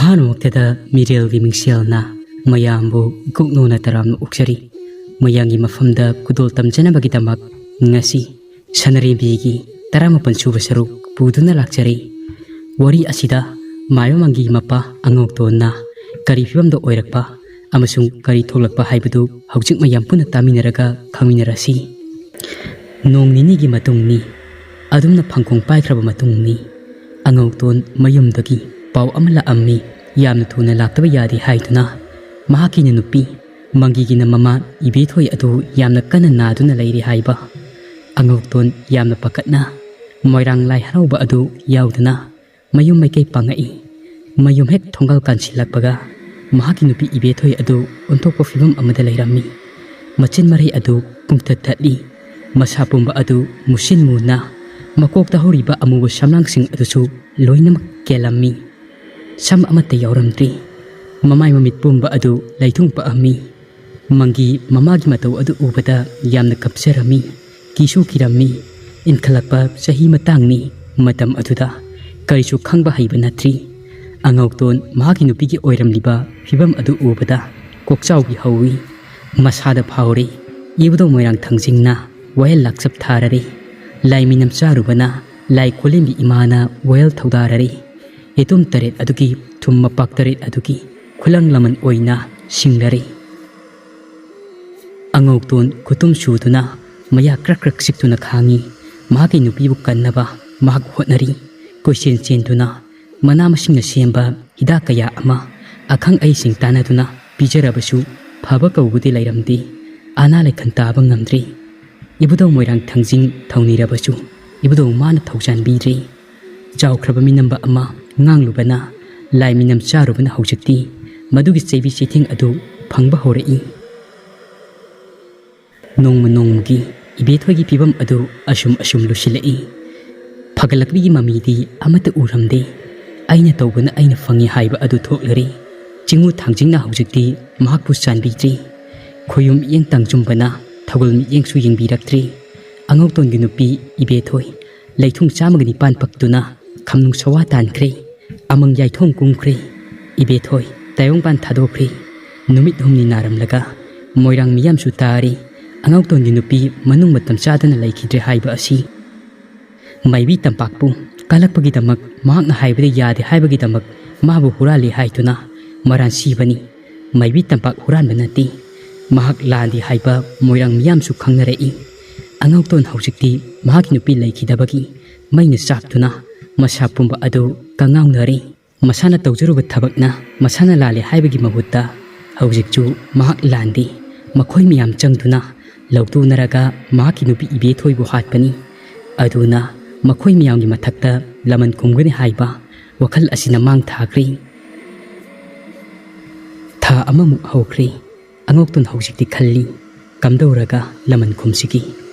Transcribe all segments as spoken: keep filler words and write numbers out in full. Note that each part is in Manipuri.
ꯑꯍꯥꯟꯕꯃꯛꯇꯗ ꯃꯤꯔꯦꯜꯒꯤ ꯃꯤꯡꯁꯦꯜꯅ ꯃꯌꯥꯝꯕꯨ ꯏꯀꯣꯛꯅꯧꯅ ꯇꯔꯥꯝꯅ ꯑꯣꯛꯆꯔꯤ꯫ ꯃꯌꯥꯝꯒꯤ ꯃꯐꯝꯗ ꯈꯨꯗꯣꯜ ꯇꯝꯖꯅꯕꯒꯤꯗꯃꯛ ꯉꯁꯤ ꯁꯅꯔꯦꯝꯕꯤꯒꯤ ꯇꯔꯥꯃꯥꯄꯟ ꯁꯨꯕ ꯁꯔꯨꯛ ꯄꯨꯗꯨꯅ ꯂꯥꯛꯆꯔꯤ꯫ ꯋꯥꯔꯤ ꯑꯁꯤꯗ ꯃꯥꯏꯕ ꯃꯪꯒꯤꯒꯤ ꯃꯄꯥ ꯑꯉꯧꯇꯣꯟꯅ ꯀꯔꯤ ꯐꯤꯕꯝꯗ ꯑꯣꯏꯔꯛꯄ ꯑꯃꯁꯨꯡ ꯀꯔꯤ ꯊꯣꯛꯂꯛꯄ ꯍꯥꯏꯕꯗꯨ ꯍꯧꯖꯤꯛ ꯃꯌꯥꯝ ꯄꯨꯟꯅ ꯇꯥꯃꯤꯟꯅꯔꯒ ꯈꯪꯃꯤꯟꯅꯔꯁꯤ꯫ ꯅꯣꯡ ꯅꯤꯅꯤꯒꯤ ꯃꯇꯨꯡꯅꯤ꯫ ꯑꯗꯨꯝꯅ ꯐꯪꯈꯣꯡ ꯄꯥꯏꯈ꯭ꯔꯕ ꯃꯇꯨꯡꯅꯤ꯫ ꯑꯉꯧꯇꯣꯟ ꯃꯌꯨꯝꯗꯒꯤ ꯄꯥꯎ ꯑꯃ ꯂꯥꯛꯑꯝꯃꯤ꯫ ꯌꯥꯝꯅ ꯊꯨꯅ ꯂꯥꯛꯇꯕ ꯌꯥꯗꯦ ꯍꯥꯏꯗꯨꯅ ꯃꯍꯥꯛꯀꯤꯅ ꯅꯨꯄꯤ ꯃꯪꯒꯤꯒꯤꯅ ꯃꯃꯥ ꯏꯕꯦꯊꯣꯏ ꯑꯗꯨ ꯌꯥꯝꯅ ꯀꯟꯅ ꯅꯥꯗꯨꯅ ꯂꯩꯔꯤ ꯍꯥꯏꯕ꯫ ꯑꯉꯧꯇꯣꯟ ꯌꯥꯝꯅ ꯄꯥꯈꯠꯅ ꯃꯣꯏꯔꯥꯡ ꯂꯥꯏ ꯍꯔꯥꯎꯕ ꯑꯗꯨ ꯌꯥꯎꯗꯨꯅ ꯃꯌꯨꯝ ꯃꯥꯏꯀꯩ ꯄꯥꯡꯉꯛꯏ꯫ ꯃꯌꯨꯝ ꯍꯦꯛ ꯊꯣꯡꯒꯥꯜ ꯀꯥꯟꯁꯤꯜꯂꯛꯄꯒ ꯃꯍꯥꯛꯀꯤ ꯅꯨꯄꯤ ꯏꯕꯦꯊꯣꯏ ꯑꯗꯨ ꯑꯣꯟꯊꯣꯛꯄ ꯐꯤꯕꯝ ꯑꯃꯗ ꯂꯩꯔꯝꯃꯤ꯫ ꯃꯆꯤꯟ ꯃꯔꯩ ꯑꯗꯨ ꯄꯨꯡꯊꯠ ꯊꯠꯂꯤ꯫ ꯃꯁꯥ ꯄꯨꯝꯕ ꯑꯗꯨ ꯃꯨꯁꯤꯟ ꯃꯨꯅ, ꯃꯀꯣꯛꯇ ꯍꯧꯔꯤꯕ ꯑꯃꯨꯕ ꯁꯝꯂꯥꯡꯁꯤꯡ ꯑꯗꯨꯁꯨ ꯂꯣꯏꯅꯃꯛ ꯀꯦꯜꯂꯝꯃꯤ꯫ ꯁꯝ ꯑꯃꯠꯇ ꯌꯥꯎꯔꯝꯗ꯭ꯔꯤ꯫ ꯃꯃꯥꯏ ꯃꯃꯤꯠ ꯄꯨꯝꯕ ꯑꯗꯨ ꯂꯩꯊꯨꯡ ꯄꯛꯑꯝꯃꯤ꯫ ꯃꯪꯒꯤ ꯃꯃꯥꯒꯤ ꯃꯇꯧ ꯑꯗꯨ ꯎꯕꯗ ꯌꯥꯝꯅ ꯀꯞꯆꯔꯝꯃꯤ, ꯀꯤꯁꯨ ꯀꯤꯔꯝꯃꯤ꯫ ꯏꯟꯈꯠꯂꯛꯄ ꯆꯍꯤ ꯃꯇꯥꯡꯅꯤ꯫ ꯃꯇꯝ ꯑꯗꯨꯗ ꯀꯔꯤꯁꯨ ꯈꯪꯕ ꯍꯩꯕ ꯅꯠꯇ꯭ꯔꯤ꯫ ꯑꯉꯧꯇꯣꯟ ꯃꯍꯥꯛꯀꯤ ꯅꯨꯄꯤꯒꯤ ꯑꯣꯏꯔꯝꯂꯤꯕ ꯐꯤꯕꯝ ꯑꯗꯨ ꯎꯕꯗ ꯀꯣꯛꯆꯥꯎꯕꯤ ꯍꯧꯏ꯫ ꯃꯁꯥꯗ ꯐꯥꯎꯔꯤ꯫ ꯏꯕꯨꯙꯧ ꯃꯣꯏꯔꯥꯡ ꯊꯥꯡꯖꯤꯡꯅ ꯋꯥꯌꯦꯜ ꯂꯥꯛꯆꯞ ꯊꯥꯔꯔꯤ꯫ ꯂꯥꯏ ꯃꯤꯅꯝ ꯆꯥꯔꯨꯕꯅ ꯂꯥꯏ ꯈꯣꯂꯦꯝꯕꯤ ꯏꯃꯥꯅ ꯋꯥꯌꯦꯜ ꯊꯧꯗꯥꯔꯔꯤ꯫ ꯌꯦꯇꯨꯝ ꯇꯔꯦꯠ ꯑꯗꯨꯒꯤ ꯊꯨꯝ ꯃꯄꯥꯛ ꯇꯔꯦꯠ ꯑꯗꯨꯒꯤ ꯈꯨꯂꯪ ꯂꯃꯟ ꯑꯣꯏꯅ ꯁꯤꯡꯂꯔꯤ꯫ ꯑꯉꯧꯇꯣꯟ ꯈꯨꯇꯨꯝ ꯁꯨꯗꯨꯅ ꯃꯌꯥ ꯀ꯭ꯔꯛ ꯀ꯭ꯔꯛ ꯆꯤꯛꯇꯨꯅ ꯈꯥꯡꯉꯤ꯫ ꯃꯍꯥꯛꯀꯤ ꯅꯨꯄꯤꯕꯨ ꯀꯟꯅꯕ ꯃꯍꯥꯛ ꯍꯣꯠꯅꯔꯤ꯫ ꯀꯣꯏꯆꯦꯟ ꯆꯦꯟꯗꯨꯅ ꯃꯅꯥ ꯃꯁꯤꯡꯅ ꯁꯦꯝꯕ ꯍꯤꯗꯥꯛ ꯀꯌꯥ ꯑꯃ ꯑꯈꯪ ꯑꯍꯩꯁꯤꯡ ꯇꯥꯟꯅꯗꯨꯅ ꯄꯤꯖꯔꯕꯁꯨ ꯐꯕ ꯀꯧꯕꯗꯤ ꯂꯩꯔꯝꯗꯦ꯫ ꯑꯅꯥ ꯂꯥꯏꯈꯟ ꯇꯥꯕ ꯉꯝꯗ꯭ꯔꯤ꯫ ꯏꯕꯨꯙꯧ ꯃꯣꯏꯔꯥꯡ ꯊꯥꯡꯖꯤꯡ ꯊꯧꯅꯤꯔꯕꯁꯨ ꯏꯕꯨꯙꯧ ꯃꯥꯅ ꯊꯧꯖꯥꯟꯕꯤꯗ꯭ꯔꯤ꯫ ꯆꯥꯎꯈ꯭ꯔꯕ ꯃꯤꯅꯝꯕ ꯑꯃ ꯉꯥꯡꯂꯨꯕꯅ ꯂꯥꯏ ꯃꯤꯅꯝ ꯆꯥꯔꯨꯕꯅ ꯍꯧꯖꯤꯛꯇꯤ ꯃꯗꯨꯒꯤ ꯆꯩꯕꯤ ꯆꯩꯊꯦꯡ ꯑꯗꯨ ꯐꯪꯕ ꯍꯧꯔꯛꯏ꯫ ꯅꯣꯡꯃ ꯅꯣꯡꯃꯒꯤ ꯏꯕꯦꯊꯣꯏꯒꯤ ꯐꯤꯕꯝ ꯑꯗꯨ ꯑꯁꯨꯝ ꯑꯁꯨꯝ ꯂꯨꯁꯤꯜꯂꯛꯏ꯫ ꯐꯒꯠꯂꯛꯄꯒꯤ ꯃꯃꯤꯗꯤ ꯑꯃꯠꯇ ꯎꯔꯝꯗꯦ꯫ ꯑꯩꯅ ꯇꯧꯕꯅ ꯑꯩꯅ ꯐꯪꯉꯤ ꯍꯥꯏꯕ ꯑꯗꯨ ꯊꯣꯛꯂꯔꯦ꯫ ꯆꯤꯡꯉꯨ ꯊꯥꯡꯖꯤꯡꯅ ꯍꯧꯖꯤꯛꯇꯤ ꯃꯍꯥꯛꯄꯨ ꯆꯥꯟꯕꯤꯗ꯭ꯔꯤ꯫ ꯈꯣꯌꯨꯝ ꯃꯤꯠꯌꯦꯡ ꯇꯥꯡꯖꯨꯝꯕꯅ ꯊꯧꯒꯜ ꯃꯤꯠꯌꯦꯡꯁꯨ ꯌꯦꯡꯕꯤꯔꯛꯇ꯭ꯔꯤ꯫ ꯑꯉꯧꯇꯣꯟꯒꯤ ꯅꯨꯄꯤ ꯏꯕꯦꯊꯣꯏ ꯂꯩꯊꯨꯡ ꯆꯥꯝꯃꯒ ꯅꯤꯄꯥꯟ ꯄꯛꯇꯨꯅ ꯈꯝꯅꯨꯡ ꯁꯋꯥ ꯇꯥꯟꯈ꯭ꯔꯦ꯫ ꯑꯃꯪ ꯌꯥꯏꯊꯣꯡ ꯀꯨꯝꯈ꯭ꯔꯦ꯫ "ꯏꯕꯦꯊꯣꯏ, ꯇꯥꯏꯕꯪꯄꯥꯟ ꯊꯥꯗꯣꯛꯈ꯭ꯔꯦ꯫ ꯅꯨꯃꯤꯠ ꯍꯨꯝꯅꯤ ꯅꯥꯔꯝꯂꯒ ꯃꯣꯏꯔꯥꯡ ꯃꯤꯌꯥꯝꯁꯨ ꯇꯥꯔꯤ꯫ ꯑꯉꯥꯎꯇꯣꯟꯒꯤ ꯅꯨꯄꯤ ꯃꯅꯨꯡ ꯃꯇꯝ ꯆꯥꯗꯅ ꯂꯩꯈꯤꯗ꯭ꯔꯦ ꯍꯥꯏꯕ ꯑꯁꯤ"꯫ ꯃꯥꯏꯕꯤ ꯇꯝꯄꯥꯛꯄꯨ ꯀꯜꯂꯛꯄꯒꯤꯗꯃꯛ, ꯃꯍꯥꯛꯅ ꯍꯥꯏꯕꯗ ꯌꯥꯗꯦ ꯍꯥꯏꯕꯒꯤꯗꯃꯛ ꯃꯥꯕꯨ ꯍꯨꯔꯥꯜꯂꯤ ꯍꯥꯏꯗꯨꯅ ꯃꯔꯥꯟ ꯁꯤꯕꯅꯤ꯫ ꯃꯥꯏꯕꯤ ꯇꯝꯄꯥꯛ ꯍꯨꯔꯥꯟꯕ ꯅꯠꯇꯦ꯫ ꯃꯍꯥꯛ ꯂꯥꯟꯗꯦ ꯍꯥꯏꯕ ꯃꯣꯏꯔꯥꯡ ꯃꯤꯌꯥꯝꯁꯨ ꯈꯪꯅꯔꯛꯏ꯫ ꯑꯉꯥꯎꯇꯣꯟ ꯍꯧꯖꯤꯛꯇꯤ ꯃꯍꯥꯛꯀꯤ ꯅꯨꯄꯤ ꯂꯩꯈꯤꯗꯕꯒꯤ ꯃꯩꯅ ꯆꯥꯛꯇꯨꯅ ꯃꯁꯥ ꯄꯨꯝꯕ ꯑꯗꯨ ꯀꯉꯥꯎꯅꯔꯦ꯫ ꯃꯁꯥꯅ ꯇꯧꯖꯔꯨꯕ ꯊꯕꯛꯅ ꯃꯁꯥꯅ ꯂꯥꯜꯂꯦ ꯍꯥꯏꯕꯒꯤ ꯃꯍꯨꯠꯇ ꯍꯧꯖꯤꯛꯁꯨ ꯃꯍꯥꯛ ꯂꯥꯟꯗꯦ꯫ ꯃꯈꯣꯏ ꯃꯌꯥꯝ ꯆꯪꯗꯨꯅ ꯂꯧꯇꯨꯅꯔꯒ ꯃꯍꯥꯛꯀꯤ ꯅꯨꯄꯤ ꯏꯕꯦꯊꯣꯏꯕꯨ ꯍꯥꯠꯄꯅꯤ꯫ ꯑꯗꯨꯅ ꯃꯈꯣꯏ ꯃꯌꯥꯝꯒꯤ ꯃꯊꯛꯇ ꯂꯃꯟ ꯈꯨꯝꯒꯅꯤ ꯍꯥꯏꯕ ꯋꯥꯈꯜ ꯑꯁꯤꯅ ꯃꯥꯡ ꯊꯥꯈ꯭ꯔꯦ꯫ ꯊꯥ ꯑꯃꯃꯨꯛ ꯍꯧꯈ꯭ꯔꯦ꯫ ꯑꯉꯣꯛꯇꯨꯅ ꯍꯧꯖꯤꯛꯇꯤ ꯈꯜꯂꯤ, ꯀꯝꯗꯧꯔꯒ ꯂꯃꯟ ꯈꯨꯝꯁꯤꯒꯦ?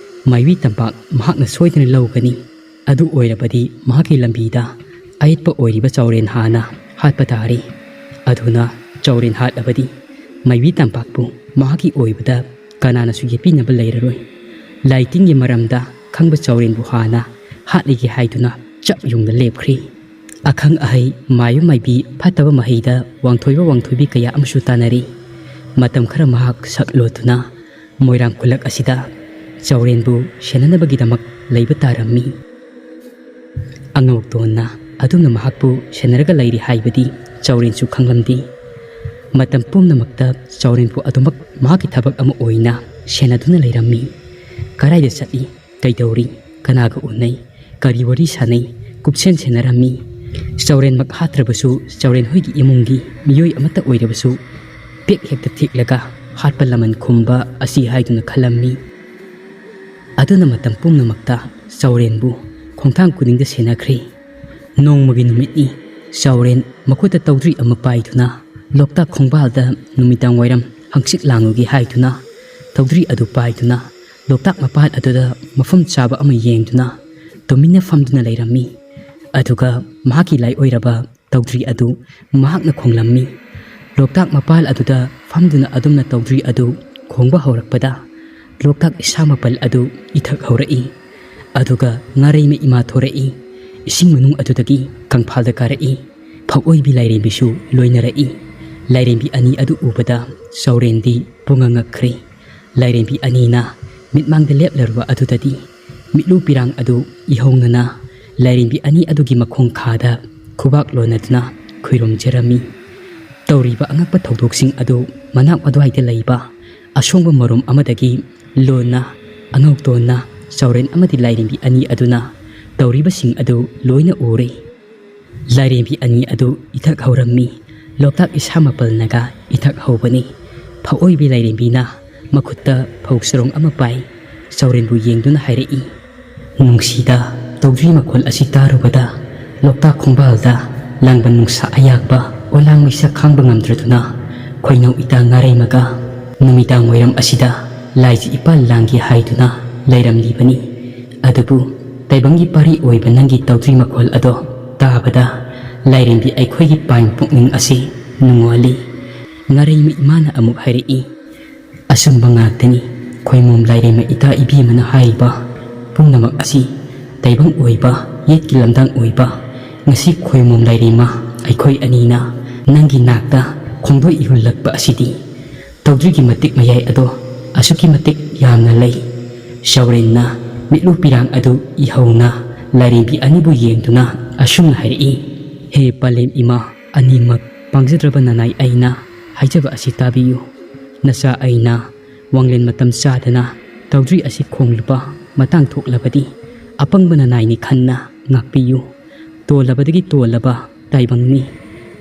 ꯃꯥꯏꯕꯤ ꯇꯝꯄꯥꯛ ꯃꯍꯥꯛꯅ ꯁꯣꯏꯗꯅ ꯂꯧꯒꯅꯤ꯫ ꯑꯗꯨ ꯑꯣꯏꯔꯕꯗꯤ ꯃꯍꯥꯛꯀꯤ ꯂꯝꯕꯤꯗ ꯑꯌꯦꯠꯄ ꯑꯣꯏꯔꯤꯕ ꯆꯥꯎꯔꯦꯟ ꯍꯥꯟꯅ ꯍꯥꯠꯄ ꯇꯥꯔꯦ꯫ ꯑꯗꯨꯅ ꯆꯥꯎꯔꯦꯟ ꯍꯥꯠꯂꯕꯗꯤ ꯃꯥꯏꯕꯤ ꯇꯝꯄꯥꯛꯄꯨ ꯃꯍꯥꯛꯀꯤ ꯑꯣꯏꯕꯗ ꯀꯅꯥꯅꯁꯨ ꯌꯦꯠꯄꯤꯅꯕ ꯂꯩꯔꯔꯣꯏ꯫ ꯂꯥꯏꯇꯤꯟꯒꯤ ꯃꯔꯝꯗ ꯈꯪꯕ ꯆꯥꯎꯔꯦꯟꯕꯨ ꯍꯥꯟꯅ ꯍꯥꯠꯂꯒꯦ ꯍꯥꯏꯗꯨꯅ ꯆꯞ ꯌꯨꯡꯅ ꯂꯦꯞꯈ꯭ꯔꯦ꯫ ꯑꯈꯪ ꯑꯍꯩ, ꯃꯥꯏꯕ ꯃꯥꯏꯕꯤ, ꯐꯠꯇꯕ ꯃꯍꯩꯗ ꯋꯥꯡꯊꯣꯏꯕ ꯋꯥꯡꯊꯣꯏꯕꯤ ꯀꯌꯥ ꯑꯃꯁꯨ ꯇꯥꯅꯔꯤ꯫ ꯃꯇꯝ ꯈꯔ ꯃꯍꯥꯛ ꯁꯛ ꯂꯣꯠꯇꯨꯅ ꯃꯣꯏꯔꯥꯡ ꯈꯨꯜꯂꯛ ꯑꯁꯤꯗ ꯆꯥꯎꯔꯦꯟꯕꯨ ꯁꯦꯟꯅꯅꯕꯒꯤꯗꯃꯛ ꯂꯩꯕ ꯇꯥꯔꯝꯃꯤ꯫ ꯑꯉꯧꯇꯣꯟꯅ ꯑꯗꯨꯝꯅ ꯃꯍꯥꯛꯄꯨ ꯁꯦꯟꯅꯔꯒ ꯂꯩꯔꯤ ꯍꯥꯏꯕꯗꯤ ꯆꯥꯎꯔꯦꯟꯁꯨ ꯈꯪꯂꯝꯗꯦ꯫ ꯃꯇꯝ ꯄꯨꯝꯅꯃꯛꯇ ꯆꯥꯎꯔꯦꯟꯕꯨ ꯑꯗꯨꯃꯛ ꯃꯍꯥꯛꯀꯤ ꯊꯕꯛ ꯑꯃ ꯑꯣꯏꯅ ꯁꯦꯟꯅꯗꯨꯅ ꯂꯩꯔꯝꯃꯤ꯫ ꯀꯗꯥꯏꯗ ꯆꯠꯂꯤ, ꯀꯩꯗꯧꯔꯤ, ꯀꯅꯥꯒ ꯎꯅꯩ, ꯀꯔꯤ ꯋꯥꯔꯤ ꯁꯥꯅꯩ, ꯀꯨꯞꯁꯦꯟ ꯁꯦꯟꯅꯔꯝꯃꯤ꯫ ꯆꯥꯎꯔꯦꯟꯃꯛ ꯍꯥꯠꯇ꯭ꯔꯕꯁꯨ, ꯆꯥꯎꯔꯦꯟ ꯍꯣꯏꯒꯤ ꯏꯃꯨꯡꯒꯤ ꯃꯤꯑꯣꯏ ꯑꯃꯠꯇ ꯑꯣꯏꯔꯕꯁꯨ ꯄꯦꯛ ꯍꯦꯛꯇ ꯊꯦꯛꯂꯒ ꯍꯥꯠꯄ ꯂꯃꯟ ꯈꯨꯝꯕ ꯑꯁꯤ ꯍꯥꯏꯗꯨꯅ ꯈꯜꯂꯝꯃꯤ꯫ ꯑꯗꯨꯅ ꯃꯇꯝ ꯄꯨꯝꯅꯃꯛꯇ ꯆꯥꯎꯔꯦꯟꯕꯨ ꯈꯣꯡꯊꯥꯡ ꯈꯨꯗꯤꯡꯗ ꯁꯦꯟꯅꯈ꯭ꯔꯦ꯫ ꯅꯣꯡꯃꯒꯤ ꯅꯨꯃꯤꯠꯅꯤ꯫ ꯆꯥꯎꯔꯦꯟ ꯃꯈꯨꯠꯇ ꯇꯧꯗ꯭ꯔꯤ ꯑꯃ ꯄꯥꯏꯗꯨꯅ ꯂꯣꯛꯇꯥꯛ ꯈꯣꯡꯕꯥꯜꯗ ꯅꯨꯃꯤꯗꯥꯡ ꯋꯥꯏꯔꯝ ꯍꯪꯆꯤꯠ ꯂꯥꯡꯉꯨꯒꯦ ꯍꯥꯏꯗꯨꯅ ꯇꯧꯗ꯭ꯔꯤ ꯑꯗꯨ ꯄꯥꯏꯗꯨꯅ ꯂꯣꯛꯇꯥꯛ ꯃꯄꯥꯟ ꯑꯗꯨꯗ ꯃꯐꯝ ꯆꯥꯕ ꯑꯃ ꯌꯦꯡꯗꯨꯅ ꯇꯨꯃꯤꯟꯅ ꯐꯝꯗꯨꯅ ꯂꯩꯔꯝꯃꯤ꯫ ꯑꯗꯨꯒ ꯃꯍꯥꯛꯀꯤ ꯂꯥꯏ ꯑꯣꯏꯔꯕ ꯇꯧꯗ꯭ꯔꯤ ꯑꯗꯨ ꯃꯍꯥꯛꯅ ꯈꯣꯡꯂꯝꯃꯤ꯫ ꯂꯣꯛꯇꯥꯛ ꯃꯄꯥꯜ ꯑꯗꯨꯗ ꯐꯝꯗꯨꯅ ꯑꯗꯨꯝꯅ ꯇꯧꯗ꯭ꯔꯤ ꯑꯗꯨ ꯈꯣꯡꯕ ꯍꯧꯔꯛꯄꯗ ꯂꯣꯛꯇꯥꯛ ꯏꯁꯥ ꯃꯄꯜ ꯑꯗꯨ ꯏꯊꯛ ꯍꯧꯔꯛꯏ꯫ ꯑꯗꯨꯒ ꯉꯥꯔꯩꯃ ꯏꯃꯥ ꯊꯣꯔꯛꯏ꯫ ꯏꯁꯤꯡ ꯃꯅꯨꯡ ꯑꯗꯨꯗꯒꯤ ꯀꯪꯐꯥꯜꯗ ꯀꯥꯔꯛꯏ꯫ ꯐꯛꯑꯣꯏꯕꯤ ꯂꯥꯏꯔꯦꯝꯕꯤꯁꯨ ꯂꯣꯏꯅꯔꯛꯏ꯫ ꯂꯥꯏꯔꯦꯝꯕꯤ ꯑꯅꯤ ꯑꯗꯨ ꯎꯕꯗ ꯆꯥꯎꯔꯦꯟꯗꯤ ꯄꯨꯡꯉꯛ ꯉꯛꯈ꯭ꯔꯦ꯫ ꯂꯥꯏꯔꯦꯝꯕꯤ ꯑꯅꯤꯅ ꯃꯤꯠꯃꯥꯡꯗ ꯂꯦꯞꯂꯔꯨꯕ ꯑꯗꯨꯗꯗꯤ ꯃꯤꯠꯂꯨ ꯄꯤꯔꯥꯡ ꯑꯗꯨ ꯏꯍꯧꯅꯅ ꯂꯥꯏꯔꯦꯝꯕꯤ ꯑꯅꯤ ꯑꯗꯨꯒꯤ ꯃꯈꯣꯡ ꯈꯥꯗ ꯈꯨꯕꯥꯛ ꯂꯣꯟꯅꯗꯨꯅ ꯈꯨꯔꯨꯝꯖꯔꯝꯃꯤ꯫ ꯇꯧꯔꯤꯕ ꯑꯉꯛꯄ ꯊꯧꯗꯣꯛꯁꯤꯡ ꯑꯗꯨ ꯃꯅꯥꯛ ꯃꯗ꯭ꯋꯥꯏꯗ ꯂꯩꯕ ꯑꯁꯣꯡꯕ ꯃꯔꯨꯝ ꯑꯃꯗꯒꯤ ꯂꯣꯟꯅ ꯑꯉꯧꯇꯣꯟꯅ ꯆꯥꯎꯔꯦꯟ ꯑꯃꯗꯤ ꯂꯥꯏꯔꯦꯝꯕꯤ ꯑꯅꯤ ꯑꯗꯨꯅ ꯇꯧꯔꯤꯕꯁꯤꯡ ꯑꯗꯨ ꯂꯣꯏꯅ ꯎꯔꯦ꯫ ꯂꯥꯏꯔꯦꯝꯕꯤ ꯑꯅꯤ ꯑꯗꯨ ꯏꯊꯛ ꯍꯧꯔꯝꯃꯤ꯫ ꯂꯣꯛꯇꯥꯛ ꯏꯁꯥ ꯃꯄꯜꯅꯒ ꯏꯊꯛ ꯍꯧꯕꯅꯤ꯫ ꯐꯛꯑꯣꯏꯕꯤ ꯂꯥꯏꯔꯦꯝꯕꯤꯅ ꯃꯈꯨꯠꯇ ꯐꯧ ꯆꯔꯣꯡ ꯑꯃ ꯄꯥꯏ꯫ ꯆꯥꯎꯔꯦꯟꯕꯨ ꯌꯦꯡꯗꯨꯅ ꯍꯥꯏꯔꯛꯏ, "ꯅꯨꯡꯁꯤꯗ, ꯇꯧꯗ꯭ꯔꯤ ꯃꯈꯣꯜ ꯑꯁꯤ ꯇꯥꯔꯨꯕꯗ ꯂꯣꯛꯇꯥꯛ ꯈꯣꯡꯕꯥꯜꯗ ꯂꯥꯡꯕꯟ ꯅꯨꯡꯁꯥ ꯑꯌꯥꯛꯄ ꯑꯣꯂꯥꯡ ꯃꯩꯁꯥ ꯈꯥꯡꯕ ꯉꯝꯗ꯭ꯔꯗꯨꯅ ꯈꯣꯏꯅꯧ ꯏꯇꯥ ꯉꯥꯔꯩꯃꯒ ꯅꯨꯃꯤꯗꯥꯡ ꯋꯥꯏꯔꯝ ꯑꯁꯤꯗ ꯂꯥꯏꯖ ꯏꯄꯥꯜ ꯂꯥꯡꯒꯦ ꯍꯥꯏꯗꯨꯅ ꯂꯩꯔꯝꯂꯤꯕꯅꯤ꯫ ꯑꯗꯨꯕꯨ ꯇꯥꯏꯕꯪꯒꯤ ꯄꯥꯔꯤ ꯑꯣꯏꯕ ꯅꯪꯒꯤ ꯇꯧꯗ꯭ꯔꯤ ꯃꯈꯣꯜ ꯑꯗꯣ ꯇꯥꯕꯗ ꯂꯥꯏꯔꯦꯝꯕꯤ ꯑꯩꯈꯣꯏꯒꯤ ꯄꯥꯏꯝ ꯄꯨꯛꯅꯤꯡ ꯑꯁꯤ ꯅꯨꯡꯉꯣꯜꯂꯤ꯫" ꯉꯥꯔꯩꯃ ꯏꯃꯥꯅ ꯑꯃꯨꯛ ꯍꯥꯏꯔꯛꯏ, "ꯑꯆꯨꯝꯕ ꯉꯥꯛꯇꯅꯤ꯫ ꯈꯣꯏꯃꯣꯝ ꯂꯥꯏꯔꯦꯝꯃ ꯏꯇꯥ ꯏꯕꯦꯝꯃꯅ ꯍꯥꯏꯔꯤꯕ ꯄꯨꯝꯅꯃꯛ ꯑꯁꯤ ꯇꯥꯏꯕꯪ ꯑꯣꯏꯕ, ꯌꯦꯠꯀꯤ ꯂꯝꯗꯥꯡ ꯑꯣꯏꯕ ꯉꯁꯤ ꯈꯣꯏꯃꯣꯝ ꯂꯥꯏꯔꯦꯝꯃ ꯑꯩꯈꯣꯏ ꯑꯅꯤꯅ ꯅꯪꯒꯤ ꯅꯥꯛꯇ ꯈꯣꯡꯗꯣꯏ ꯏꯍꯨꯜꯂꯛꯄ ꯑꯁꯤꯗꯤ ꯇꯧꯗ꯭ꯔꯤꯒꯤ ꯃꯇꯤꯛ ꯃꯌꯥꯏ ꯑꯗꯣ ꯑꯁꯨꯛꯀꯤ ꯃꯇꯤꯛ ꯌꯥꯝꯅ ꯂꯩ꯫" ꯆꯥꯎꯔꯦꯟꯅ ꯃꯤꯠꯂꯨ ꯄꯤꯔꯥꯡ ꯑꯗꯨ ꯏꯍꯧꯅ ꯂꯥꯏꯔꯦꯝꯕꯤ ꯑꯅꯤꯕꯨ ꯌꯦꯡꯗꯨꯅ ꯑꯁꯨꯝꯅ ꯍꯥꯏꯔꯛꯏ, "ꯍꯦ ꯄꯂꯦꯝ ꯏꯃꯥ, ꯑꯅꯤꯃꯛ ꯄꯥꯡꯖꯗ꯭ꯔꯕ ꯅꯅꯥꯏ ꯑꯩꯅ ꯍꯥꯏꯖꯕ ꯑꯁꯤ ꯇꯥꯕꯤꯌꯨ꯫ ꯅꯆꯥ ꯑꯩꯅ ꯋꯥꯡꯂꯦꯟ ꯃꯇꯝ ꯆꯥꯗꯅ ꯇꯧꯗ꯭ꯔꯤ ꯑꯁꯤ ꯈꯣꯡꯂꯨꯕ ꯃꯇꯥꯡ ꯊꯣꯛꯂꯕꯗꯤ ꯑꯄꯪꯕ ꯅꯅꯥꯏꯅꯤ ꯈꯟꯅ ꯉꯥꯛꯄꯤꯌꯨ꯫ ꯇꯣꯜꯂꯕꯗꯒꯤ ꯇꯣꯜꯂꯕ ꯇꯥꯏꯕꯪꯅꯤ꯫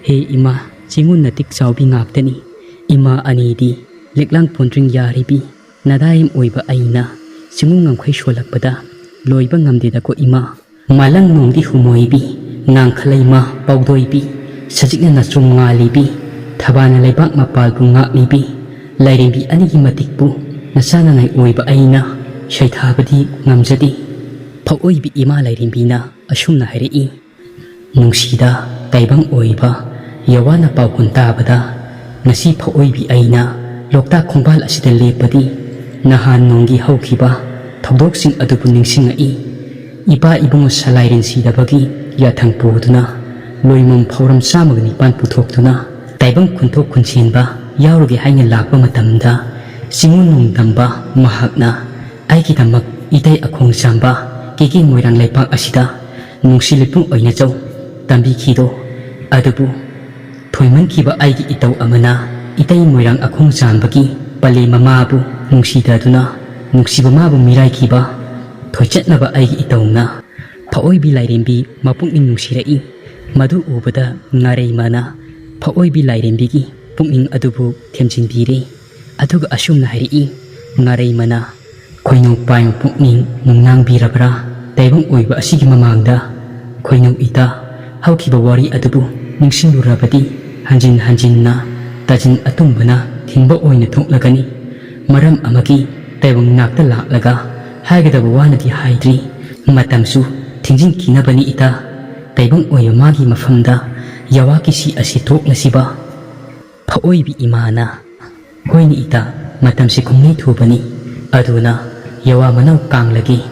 ꯍꯦ ꯏꯃꯥ, ꯆꯤꯡꯉꯨ ꯅꯇꯤꯛ ꯆꯥꯎꯕꯤ ꯉꯥꯛꯇꯅꯤ꯫ ꯏꯃꯥ ꯑꯅꯤꯗꯤ ꯂꯤꯛꯂꯥꯡ ꯄꯣꯟꯗ꯭ꯔꯤꯡ ꯌꯥꯔꯤꯕꯤ ꯅꯗꯥꯏꯝ ꯑꯣꯏꯕ ꯑꯩꯅ ꯆꯤꯡꯉꯨ ꯉꯝꯈꯩ ꯁꯣꯜꯂꯛꯄꯗ ꯂꯣꯏꯕ ꯉꯝꯗꯦꯗꯀꯣ ꯏꯃꯥ꯫ ꯃꯥꯂꯪ ꯅꯣꯡꯗꯤ ꯍꯨꯃꯣꯏꯕꯤ, ꯉꯥꯡꯈꯂꯩꯃ ꯄꯥꯎꯗꯣꯏꯕꯤ, ꯁꯖꯤꯛꯅ ꯅꯆꯨꯝ ꯉꯥꯜꯂꯤꯕꯤ, ꯊꯕꯥꯅ ꯂꯩꯕꯥꯛ ꯃꯄꯥꯜꯕꯨ ꯉꯥꯛꯂꯤꯕꯤ, ꯂꯥꯏꯔꯦꯝꯕꯤ ꯑꯅꯤꯒꯤ ꯃꯇꯤꯛꯄꯨ ꯅꯆꯥꯅꯉꯥꯏ ꯑꯣꯏꯕ ꯑꯩꯅ ꯁꯩꯊꯥꯕꯗꯤ ꯉꯝꯖꯗꯦ꯫" ꯐꯛꯑꯣꯏꯕꯤ ꯏꯃꯥ ꯂꯥꯏꯔꯦꯝꯕꯤꯅ ꯑꯁꯨꯝꯅ ꯍꯥꯏꯔꯛꯏ, "ꯅꯨꯡꯁꯤꯗ ꯇꯥꯏꯕꯪ ꯑꯣꯏꯕ ꯌꯥꯋꯥꯅ ꯄꯥꯎꯈꯨꯟ ꯇꯥꯕꯗ ꯉꯁꯤ ꯐꯛꯑꯣꯏꯕꯤ ꯑꯩꯅ ꯂꯣꯛꯇꯥꯛ ꯈꯣꯡꯕꯥꯜ ꯑꯁꯤꯗ ꯂꯦꯞꯄꯗꯤ ꯅꯍꯥꯟ ꯅꯣꯡꯒꯤ ꯍꯧꯈꯤꯕ ꯊꯧꯗꯣꯛꯁꯤꯡ ꯑꯗꯨꯕꯨ ꯅꯤꯡꯁꯤꯡꯉꯛꯏ꯫ ꯏꯄꯥ ꯏꯕꯨꯡꯉꯣ ꯁꯂꯥꯏꯔꯦꯟ ꯁꯤꯗꯕꯒꯤ ꯌꯥꯊꯪ ꯄꯨꯗꯨꯅ ꯂꯣꯏꯃꯝ ꯐꯧꯔꯝ ꯆꯥꯝꯃꯒ ꯅꯤꯄꯥꯟ ꯄꯨꯊꯣꯛꯇꯨꯅ ꯇꯥꯏꯕꯪ ꯈꯨꯟꯊꯣꯛ ꯈꯨꯟꯁꯦꯟꯕ ꯌꯥꯎꯔꯒꯦ ꯍꯥꯏꯅ ꯂꯥꯛꯄ ꯃꯇꯝꯗ, ꯆꯤꯡꯉꯨ ꯅꯣꯡꯗꯝꯕ ꯃꯍꯥꯛꯅ ꯑꯩꯒꯤꯗꯃꯛ ꯏꯇꯩ ꯑꯈꯣꯡ ꯆꯥꯝꯕ ꯀꯦꯒꯦ ꯃꯣꯏꯔꯥꯡ ꯂꯩꯄꯥꯛ ꯑꯁꯤꯗ ꯅꯨꯡꯁꯤ ꯂꯩꯄꯨꯡ ꯑꯣꯏꯅ ꯆꯧ ꯇꯝꯕꯤꯈꯤꯗꯣ꯫ ꯑꯗꯨꯕꯨ ꯊꯣꯏꯃꯟꯈꯤꯕ ꯑꯩꯒꯤ ꯏꯇꯧ ꯑꯃꯅ ꯏꯇꯩ ꯃꯣꯏꯔꯥꯡ ꯑꯈꯣꯡ ꯆꯥꯝꯕꯒꯤ ꯄꯂꯦꯝ ꯃꯃꯥꯕꯨ ꯅꯨꯡꯁꯤꯗꯗꯨꯅ, ꯅꯨꯡꯁꯤꯕ ꯃꯥꯕꯨ ꯃꯤꯔꯥꯏꯈꯤꯕ ꯊꯣꯏꯆꯠꯅꯕ ꯑꯩꯒꯤ ꯏꯇꯧꯅ ꯐꯑꯣꯏꯕꯤ ꯂꯥꯏꯔꯦꯝꯕꯤ ꯃꯄꯨꯛꯅꯤꯡ ꯅꯨꯡꯁꯤꯔꯛꯏ꯫ ꯃꯗꯨ ꯎꯕꯗ ꯉꯥꯔꯩꯃꯅ ꯐꯑꯣꯏꯕꯤ ꯂꯥꯏꯔꯦꯝꯕꯤꯒꯤ ꯄꯨꯛꯅꯤꯡ ꯑꯗꯨꯕꯨ ꯊꯦꯝꯖꯤꯟꯕꯤꯔꯦ꯫ ꯑꯗꯨꯒ ꯑꯁꯨꯝꯅ ꯍꯥꯏꯔꯛꯏ, ꯉꯥꯔꯩꯃꯅ, "ꯈꯣꯏꯅꯧ ꯄꯥꯏꯕ ꯄꯨꯛꯅꯤꯡ ꯅꯨꯡꯅꯥꯡꯕꯤꯔꯕ꯭ꯔꯥ? ꯇꯥꯏꯕꯪ ꯑꯣꯏꯕ ꯑꯁꯤꯒꯤ ꯃꯃꯥꯡꯗ ꯈꯣꯏꯅꯧ ꯏꯇꯥ ꯍꯧꯈꯤꯕ ꯋꯥꯔꯤ ꯑꯗꯨꯕꯨ ꯅꯤꯡꯁꯤꯡꯂꯨꯔꯕꯗꯤ ꯍꯟꯖꯤꯟ ꯍꯟꯖꯤꯟꯅ ꯇꯥꯖꯤꯟ ꯑꯇꯨꯝꯕꯅ ꯊꯤꯡꯕ ꯑꯣꯏꯅ ꯊꯣꯛꯂꯒꯅꯤ꯫ ꯃꯔꯝ ꯑꯃꯒꯤ ꯇꯥꯏꯕꯪ ꯅꯥꯛꯇ ꯂꯥꯛꯂꯒ ꯍꯥꯏꯒꯗꯕ ꯋꯥꯅꯗꯤ ꯍꯥꯏꯗ꯭ꯔꯤ꯫ ꯃꯇꯝꯁꯨ ꯊꯤꯡꯖꯤꯟꯈꯤꯅꯕꯅꯤ ꯏꯇꯥ꯫ ꯇꯥꯏꯕꯪ ꯑꯣꯏꯕ ꯃꯥꯒꯤ ꯃꯐꯝꯗ ꯌꯥꯋꯥ ꯀꯤꯁꯤ ꯑꯁꯤ ꯊꯣꯛꯂꯁꯤꯕ?" ꯐꯑꯣꯏꯕꯤ ꯏꯃꯥꯅ, "ꯍꯣꯏꯅꯦ ꯏꯇꯥ, ꯃꯇꯝꯁꯤ ꯈꯨꯝꯅꯩ ꯊꯨꯕꯅꯤ꯫ ꯑꯗꯨꯅ ꯌꯥꯋꯥ ꯃꯅꯥꯎ ꯀꯥꯡꯂꯒꯦ꯫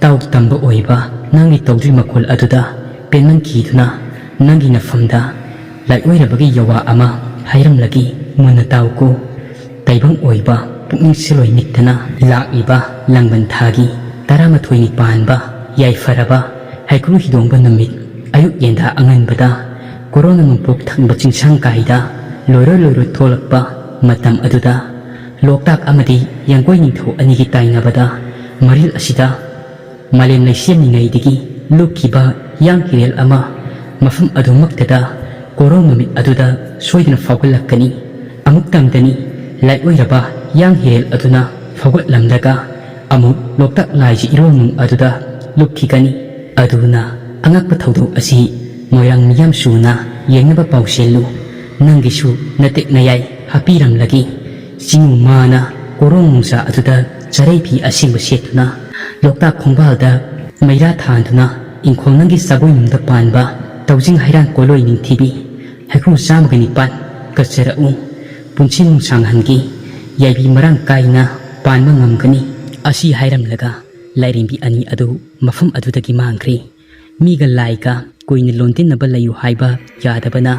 ꯇꯥꯎ ꯇꯝꯕ ꯑꯣꯏꯕ ꯅꯪꯒꯤ ꯇꯧꯗ꯭ꯔꯤ ꯃꯈꯣꯜ ꯑꯗꯨꯗ ꯄꯦꯟꯃꯟꯈꯤꯗꯨꯅ ꯅꯪꯒꯤ ꯅꯐꯝꯗ ꯂꯥꯏꯑꯣꯏꯔꯕꯒꯤ ꯌꯥꯋꯥ ꯑꯃ ꯍꯥꯏꯔꯝꯂꯒꯦ, ꯃꯨꯟꯅ ꯇꯥꯎꯀꯣ꯫ ꯇꯥꯏꯕꯪ ꯑꯣꯏꯕ ꯄꯨꯛꯅꯤꯡ ꯁꯤꯂꯣꯏ ꯅꯤꯛꯇꯅ ꯂꯥꯛꯂꯤꯕ ꯂꯥꯡꯕꯟ ꯊꯥꯒꯤ ꯇꯔꯥꯃꯥꯊꯣꯏꯅꯤ ꯄꯥꯟꯕ ꯌꯥꯏꯐꯔꯕ ꯍꯩꯀ꯭ꯔꯨ ꯍꯤꯗꯣꯡꯕ ꯅꯨꯃꯤꯠ ꯑꯌꯨꯛ ꯌꯦꯟꯗꯥ ꯑꯉꯟꯕꯗ ꯀꯣꯔꯣꯅ ꯅꯣꯡꯄꯣꯛ ꯊꯪꯕ ꯆꯤꯡꯁꯥꯡ ꯀꯥꯏꯗ ꯂꯣꯏꯔꯣꯏ ꯂꯣꯏꯔꯣꯏ ꯊꯣꯛꯂꯛꯄ ꯃꯇꯝ ꯑꯗꯨꯗ ꯂꯣꯛꯇꯥꯛ ꯑꯃꯗꯤ ꯌꯥꯡꯒꯣꯏ ꯅꯤꯡꯊꯧ ꯑꯅꯤꯒꯤ ꯇꯥꯏꯅꯕꯗ ꯃꯔꯤꯜ ꯑꯁꯤꯗ ꯃꯥꯂꯦꯝ ꯂꯩꯁꯦꯝꯂꯤꯉꯩꯗꯒꯤ ꯂꯨꯞꯈꯤꯕ ꯌꯥꯡ ꯍꯤꯔꯦꯜ ꯑꯃ ꯃꯐꯝ ꯑꯗꯨꯃꯛꯇꯗ ꯀꯣꯔꯧ ꯅꯨꯃꯤꯠ ꯑꯗꯨꯗ ꯁꯣꯏꯗꯅ ꯐꯥꯎꯒꯠꯂꯛꯀꯅꯤ꯫ ꯑꯃꯨꯛꯇꯪꯗꯅꯤ ꯂꯥꯏꯑꯣꯏꯔꯕ ꯌꯥꯡ ꯍꯤꯔꯦꯜ ꯑꯗꯨꯅ ꯐꯥꯎꯒꯠꯂꯝꯂꯒ ꯑꯃꯨꯛ ꯂꯣꯛꯇꯥꯛ ꯂꯥꯏꯒꯤ ꯏꯔꯣꯜꯅꯨꯡ ꯑꯗꯨꯗ ꯂꯨꯞꯈꯤꯒꯅꯤ꯫ ꯑꯗꯨꯅ ꯑꯉꯛꯄ ꯊꯧꯗꯣꯛ ꯑꯁꯤ ꯃꯣꯏꯔꯥꯡ ꯃꯤꯌꯥꯝ ꯁꯨꯅ ꯌꯦꯡꯅꯕ ꯄꯥꯎꯁꯦꯜꯂꯨ꯫ ꯅꯪꯒꯤꯁꯨ ꯅꯇꯦꯛ ꯅꯌꯥꯏ ꯍꯥꯞꯄꯤꯔꯝꯂꯒꯦ꯫ ꯆꯤꯡꯉꯨ ꯃꯥꯅ ꯀꯣꯔꯣꯡ ꯅꯨꯡꯁꯥ ꯑꯗꯨꯗ ꯆꯔꯩ ꯐꯤ ꯑꯁꯦꯡꯕ ꯁꯦꯠꯇꯨꯅ ꯂꯣꯛꯇꯥꯛ ꯈꯣꯡꯕꯥꯜꯗ ꯃꯩꯔꯥ ꯊꯥꯟꯗꯨꯅ ꯏꯪꯈꯣꯜ ꯅꯪꯒꯤ ꯁꯥꯒꯣꯏꯅꯨꯡꯗ ꯄꯥꯟꯕ ꯇꯧꯖꯤꯡ ꯍꯩꯔꯥꯡ ꯀꯣꯂꯣꯏ ꯅꯤꯡꯊꯤꯕꯤ ꯍꯩꯀ꯭ꯔꯨ ꯆꯥꯝꯃꯒ ꯅꯤꯄꯥꯟ ꯀꯠꯆꯔꯛꯎ꯫ ꯄꯨꯟꯁꯤ ꯅꯨꯡꯁꯥꯡꯍꯟꯒꯦ꯫ ꯌꯥꯏꯕꯤ ꯃꯔꯥꯡ ꯀꯥꯏꯅ ꯄꯥꯟꯕ ꯉꯝꯒꯅꯤ꯫ ꯑꯁꯤ ꯍꯥꯏꯔꯝꯂꯒ ꯂꯥꯏꯔꯦꯝꯕꯤ ꯑꯅꯤ ꯑꯗꯨ ꯃꯐꯝ ꯑꯗꯨꯗꯒꯤ ꯃꯥꯡꯈ꯭ꯔꯦ꯫ ꯃꯤꯒ ꯂꯥꯏꯒ ꯀꯨꯏꯅ ꯂꯣꯟꯗꯤꯟꯅꯕ ꯂꯩꯌꯨ ꯍꯥꯏꯕ ꯌꯥꯗꯕꯅ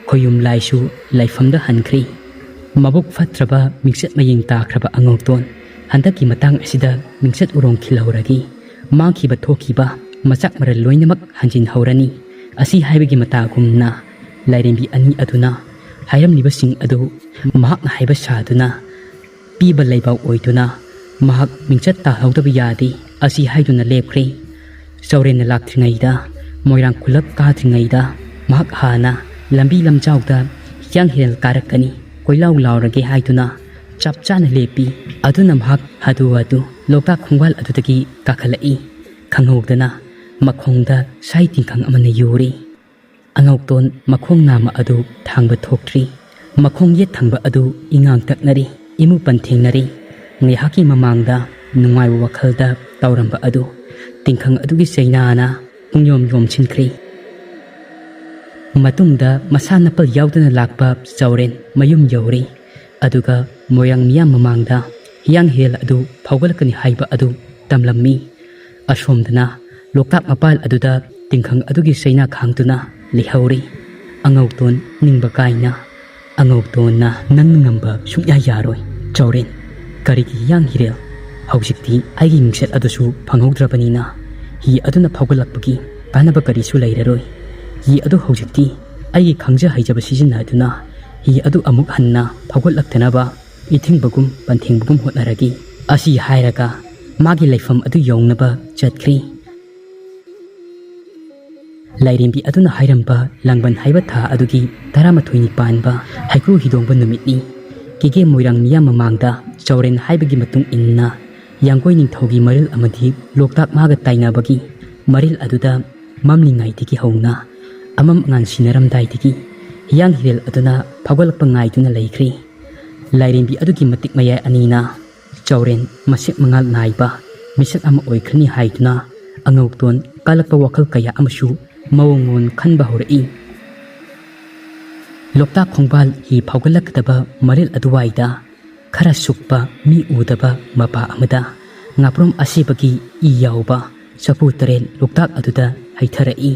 ꯈꯣꯌꯨꯝ ꯂꯥꯏꯁꯨ ꯂꯩꯐꯝꯗ ꯍꯟꯈ꯭ꯔꯤ꯫ ꯃꯕꯨꯛ ꯐꯠꯇ꯭ꯔꯕ ꯃꯤꯡꯆꯠ ꯃꯌꯦꯡ ꯇꯥꯈ꯭ꯔꯕ ꯑꯉꯧꯇꯣꯟ ꯍꯟꯗꯛꯀꯤ ꯃꯇꯥꯡ ꯑꯁꯤꯗ ꯃꯤꯡꯆꯠ ꯎꯔꯣꯡ ꯈꯤꯜꯍꯧꯔꯒꯦ꯫ ꯃꯥꯡꯈꯤꯕ ꯊꯣꯛꯈꯤꯕ ꯃꯆꯥꯛ ꯃꯔꯜ ꯂꯣꯏꯅꯃꯛ ꯍꯟꯖꯤꯟꯍꯧꯔꯅꯤ꯫ ꯑꯁꯤ ꯍꯥꯏꯕꯒꯤ ꯃꯇꯥꯒꯨꯝꯅ ꯂꯥꯏꯔꯦꯝꯕꯤ ꯑꯅꯤ ꯑꯗꯨꯅ ꯍꯥꯏꯔꯝꯂꯤꯕꯁꯤꯡ ꯑꯗꯨ ꯃꯍꯥꯛꯅ ꯍꯥꯏꯕ ꯁꯥꯗꯨꯅ ꯄꯤꯕ ꯂꯩꯕꯥꯛ ꯑꯣꯏꯗꯨꯅ ꯃꯍꯥꯛ ꯃꯤꯡꯆꯠ ꯇꯥꯍꯧꯗꯕ ꯌꯥꯗꯦ ꯑꯁꯤ ꯍꯥꯏꯗꯨꯅ ꯂꯦꯞꯈ꯭ꯔꯦ꯫ ꯆꯥꯎꯔꯦꯟꯅ ꯂꯥꯛꯇ꯭ꯔꯤꯉꯩꯗ ꯃꯣꯏꯔꯥꯡ ꯈꯨꯂꯛ ꯀꯥꯗ꯭ꯔꯤꯉꯩꯗ ꯃꯍꯥꯛ ꯍꯥꯟꯅ ꯂꯝꯕꯤ ꯂꯝꯖꯥꯎꯗ ꯍꯤꯌꯥꯡ ꯍꯤꯔꯦꯜ ꯀꯥꯔꯛꯀꯅꯤ, ꯀꯣꯏꯂꯥꯎ ꯂꯥꯎꯔꯒꯦ ꯍꯥꯏꯗꯨꯅ ꯆꯞ ꯆꯥꯅ ꯂꯦꯞꯄꯤ꯫ ꯑꯗꯨꯅ ꯃꯍꯥꯛ ꯍꯥꯊꯨ ꯍꯥꯊꯨ ꯂꯣꯛꯇꯥꯛ ꯈꯣꯡꯕꯥꯜ ꯑꯗꯨꯗꯒꯤ ꯀꯥꯈꯠꯂꯛꯏ꯫ ꯈꯪꯍꯧꯗꯅ ꯃꯈꯣꯡꯗ ꯁꯥꯏ ꯇꯤꯡꯈꯪ ꯑꯃꯅ ꯌꯨꯔꯤ꯫ ꯑꯉꯧꯇꯣꯟ ꯃꯈꯣꯡ ꯅꯥꯝꯃ ꯑꯗꯨ ꯊꯥꯡꯕ ꯊꯣꯛꯇ꯭ꯔꯤ꯫ ꯃꯈꯣꯡ ꯌꯦꯠ ꯊꯪꯕ ꯑꯗꯨ ꯏꯉꯥꯡ ꯇꯛꯅꯔꯤ, ꯏꯃꯨ ꯄꯟꯊꯦꯡꯅꯔꯤ꯫ ꯉꯥꯏꯍꯥꯛꯀꯤ ꯃꯃꯥꯡꯗ ꯅꯨꯡꯉꯥꯏꯕ ꯋꯥꯈꯜꯗ ꯇꯧꯔꯝꯕ ꯑꯗꯨ ꯇꯤꯡꯈꯪ ꯑꯗꯨꯒꯤ ꯆꯩꯅꯥꯅ ꯄꯨꯡꯌꯣꯝ ꯌꯣꯝꯁꯤꯟꯈ꯭ꯔꯤ꯫ ꯃꯇꯨꯡꯗ ꯃꯁꯥ ꯅꯄꯜ ꯌꯥꯎꯗꯅ ꯂꯥꯛꯄ ꯆꯥꯎꯔꯦꯟ ꯃꯌꯨꯝ ꯌꯧꯔꯤ꯫ ꯑꯗꯨꯒ ꯃꯣꯏꯔꯥꯡ ꯃꯤꯌꯥꯝ ꯃꯃꯥꯡꯗ ꯍꯤꯌꯥꯡ ꯍꯤꯔꯦꯜ ꯑꯗꯨ ꯐꯥꯎꯒꯠꯂꯛꯀꯅꯤ ꯍꯥꯏꯕ ꯑꯗꯨ ꯇꯝꯂꯝꯃꯤ꯫ ꯑꯁꯣꯝꯗꯅ ꯂꯣꯛꯇꯥꯛ ꯃꯄꯥꯜ ꯑꯗꯨꯗ ꯇꯤꯡꯈꯪ ꯑꯗꯨꯒꯤ ꯆꯩꯅꯥ ꯈꯥꯡꯗꯨꯅ ꯂꯩꯍꯧꯔꯤ꯫ ꯑꯉꯧꯇꯣꯟ ꯅꯤꯡꯕ ꯀꯥꯏꯅ꯫ ꯑꯉꯧꯇꯣꯟꯅ ꯅꯪꯅ ꯉꯝꯕ ꯁꯨꯡꯌꯥ ꯌꯥꯔꯣꯏ꯫ ꯆꯥꯎꯔꯦꯟ, ꯀꯔꯤꯒꯤ ꯍꯤꯌꯥꯡ ꯍꯤꯔꯦꯜ? ꯍꯧꯖꯤꯛꯇꯤ ꯑꯩꯒꯤ ꯃꯤꯡꯆꯠ ꯑꯗꯨꯁꯨ ꯐꯪꯍꯧꯗ꯭ꯔꯕꯅꯤꯅ ꯍꯤ ꯑꯗꯨꯅ ꯐꯥꯎꯒꯠꯂꯛꯄꯒꯤ ꯀꯥꯟꯅꯕ ꯀꯔꯤꯁꯨ ꯂꯩꯔꯔꯣꯏ꯫ ꯍꯤ ꯑꯗꯨ ꯍꯧꯖꯤꯛꯇꯤ ꯑꯩꯒꯤ ꯈꯪꯖ ꯍꯩꯖꯕ ꯁꯤꯖꯤꯟꯅꯗꯨꯅ ꯍꯤ ꯑꯗꯨ ꯑꯃꯨꯛ ꯍꯟꯅ ꯐꯥꯎꯒꯠꯂꯛꯇꯅꯕ ꯏꯊꯤꯡꯕꯒꯨꯝ ꯄꯟꯊꯦꯡꯕꯒꯨꯝ ꯍꯣꯠꯅꯔꯒꯦ꯫ ꯑꯁꯤ ꯍꯥꯏꯔꯒ ꯃꯥꯒꯤ ꯂꯩꯐꯝ ꯑꯗꯨ ꯌꯧꯅꯕ ꯆꯠꯈ꯭ꯔꯤ꯫ ꯂꯥꯏꯔꯦꯝꯕꯤ ꯑꯗꯨꯅ ꯍꯥꯏꯔꯝꯕ ꯂꯥꯡꯕꯟ ꯍꯥꯏꯕ ꯊꯥ ꯑꯗꯨꯒꯤ ꯇꯔꯥꯃꯥꯊꯣꯏꯅꯤ ꯄꯥꯟꯕ ꯍꯩꯀ꯭ꯔꯨ ꯍꯤꯗꯣꯡꯕ ꯅꯨꯃꯤꯠꯅꯤ꯫ ꯀꯦꯒꯦ ꯃꯣꯏꯔꯥꯡ ꯃꯤꯌꯥꯝ ꯃꯃꯥꯡꯗ ꯆꯥꯎꯔꯦꯟ ꯍꯥꯏꯕꯒꯤ ꯃꯇꯨꯡ ꯏꯟꯅ ꯌꯥꯡꯒꯣꯏ ꯅꯤꯡꯊꯧꯒꯤ ꯃꯔꯤꯜ ꯑꯃꯗꯤ ꯂꯣꯛꯇꯥꯛ ꯃꯥꯒ ꯇꯥꯏꯅꯕꯒꯤ ꯃꯔꯤꯜ ꯑꯗꯨꯗ ꯃꯝꯂꯤꯉꯩꯗꯒꯤ ꯍꯧꯅ ꯑꯃꯝ ꯑꯉꯥꯟ ꯁꯤꯟꯅꯔꯝꯗꯥꯏꯗꯒꯤ ꯍꯤꯌꯥꯡ ꯍꯤꯔꯦꯜ ꯑꯗꯨꯅ ꯐꯥꯎꯒꯠꯂꯛꯄ ꯉꯥꯏꯗꯨꯅ ꯂꯩꯈ꯭ꯔꯤ꯫ ꯂꯥꯏꯔꯦꯝꯕꯤ ꯑꯗꯨꯒꯤ ꯃꯇꯤꯛ ꯃꯌꯥꯏ ꯑꯅꯤꯅ ꯆꯥꯎꯔꯦꯟ ꯃꯁꯦꯛ ꯃꯉꯥꯜ ꯅꯥꯏꯕ ꯃꯤꯁꯛ ꯑꯃ ꯑꯣꯏꯈ꯭ꯔꯅꯤ ꯍꯥꯏꯗꯨꯅ ꯑꯉꯧꯇꯣꯟ ꯀꯜꯂꯛꯄ ꯋꯥꯈꯜ ꯀꯌꯥ ꯑꯃꯁꯨ ꯃꯑꯣꯡ ꯃꯑꯣꯡ ꯈꯟꯕ ꯍꯧꯔꯛꯏ꯫ ꯂꯣꯛꯇꯥꯛ ꯈꯣꯡꯕꯥꯜ ꯍꯤ ꯐꯥꯎꯒꯠꯂꯛꯀꯗꯕ ꯃꯔꯤꯜ ꯑꯗꯨꯋꯥꯏꯗ ꯈꯔ ꯁꯨꯛꯄ ꯃꯤ ꯎꯗꯕ ꯃꯄꯥ ꯑꯃꯗ ꯉꯥꯄ꯭ꯔꯨꯝ ꯑꯁꯤꯕꯒꯤ ꯏ ꯌꯥꯎꯕ ꯆꯐꯨ ꯇꯔꯦꯠ ꯂꯣꯛꯇꯥꯛ ꯑꯗꯨꯗ ꯍꯩꯊꯔꯛꯏ꯫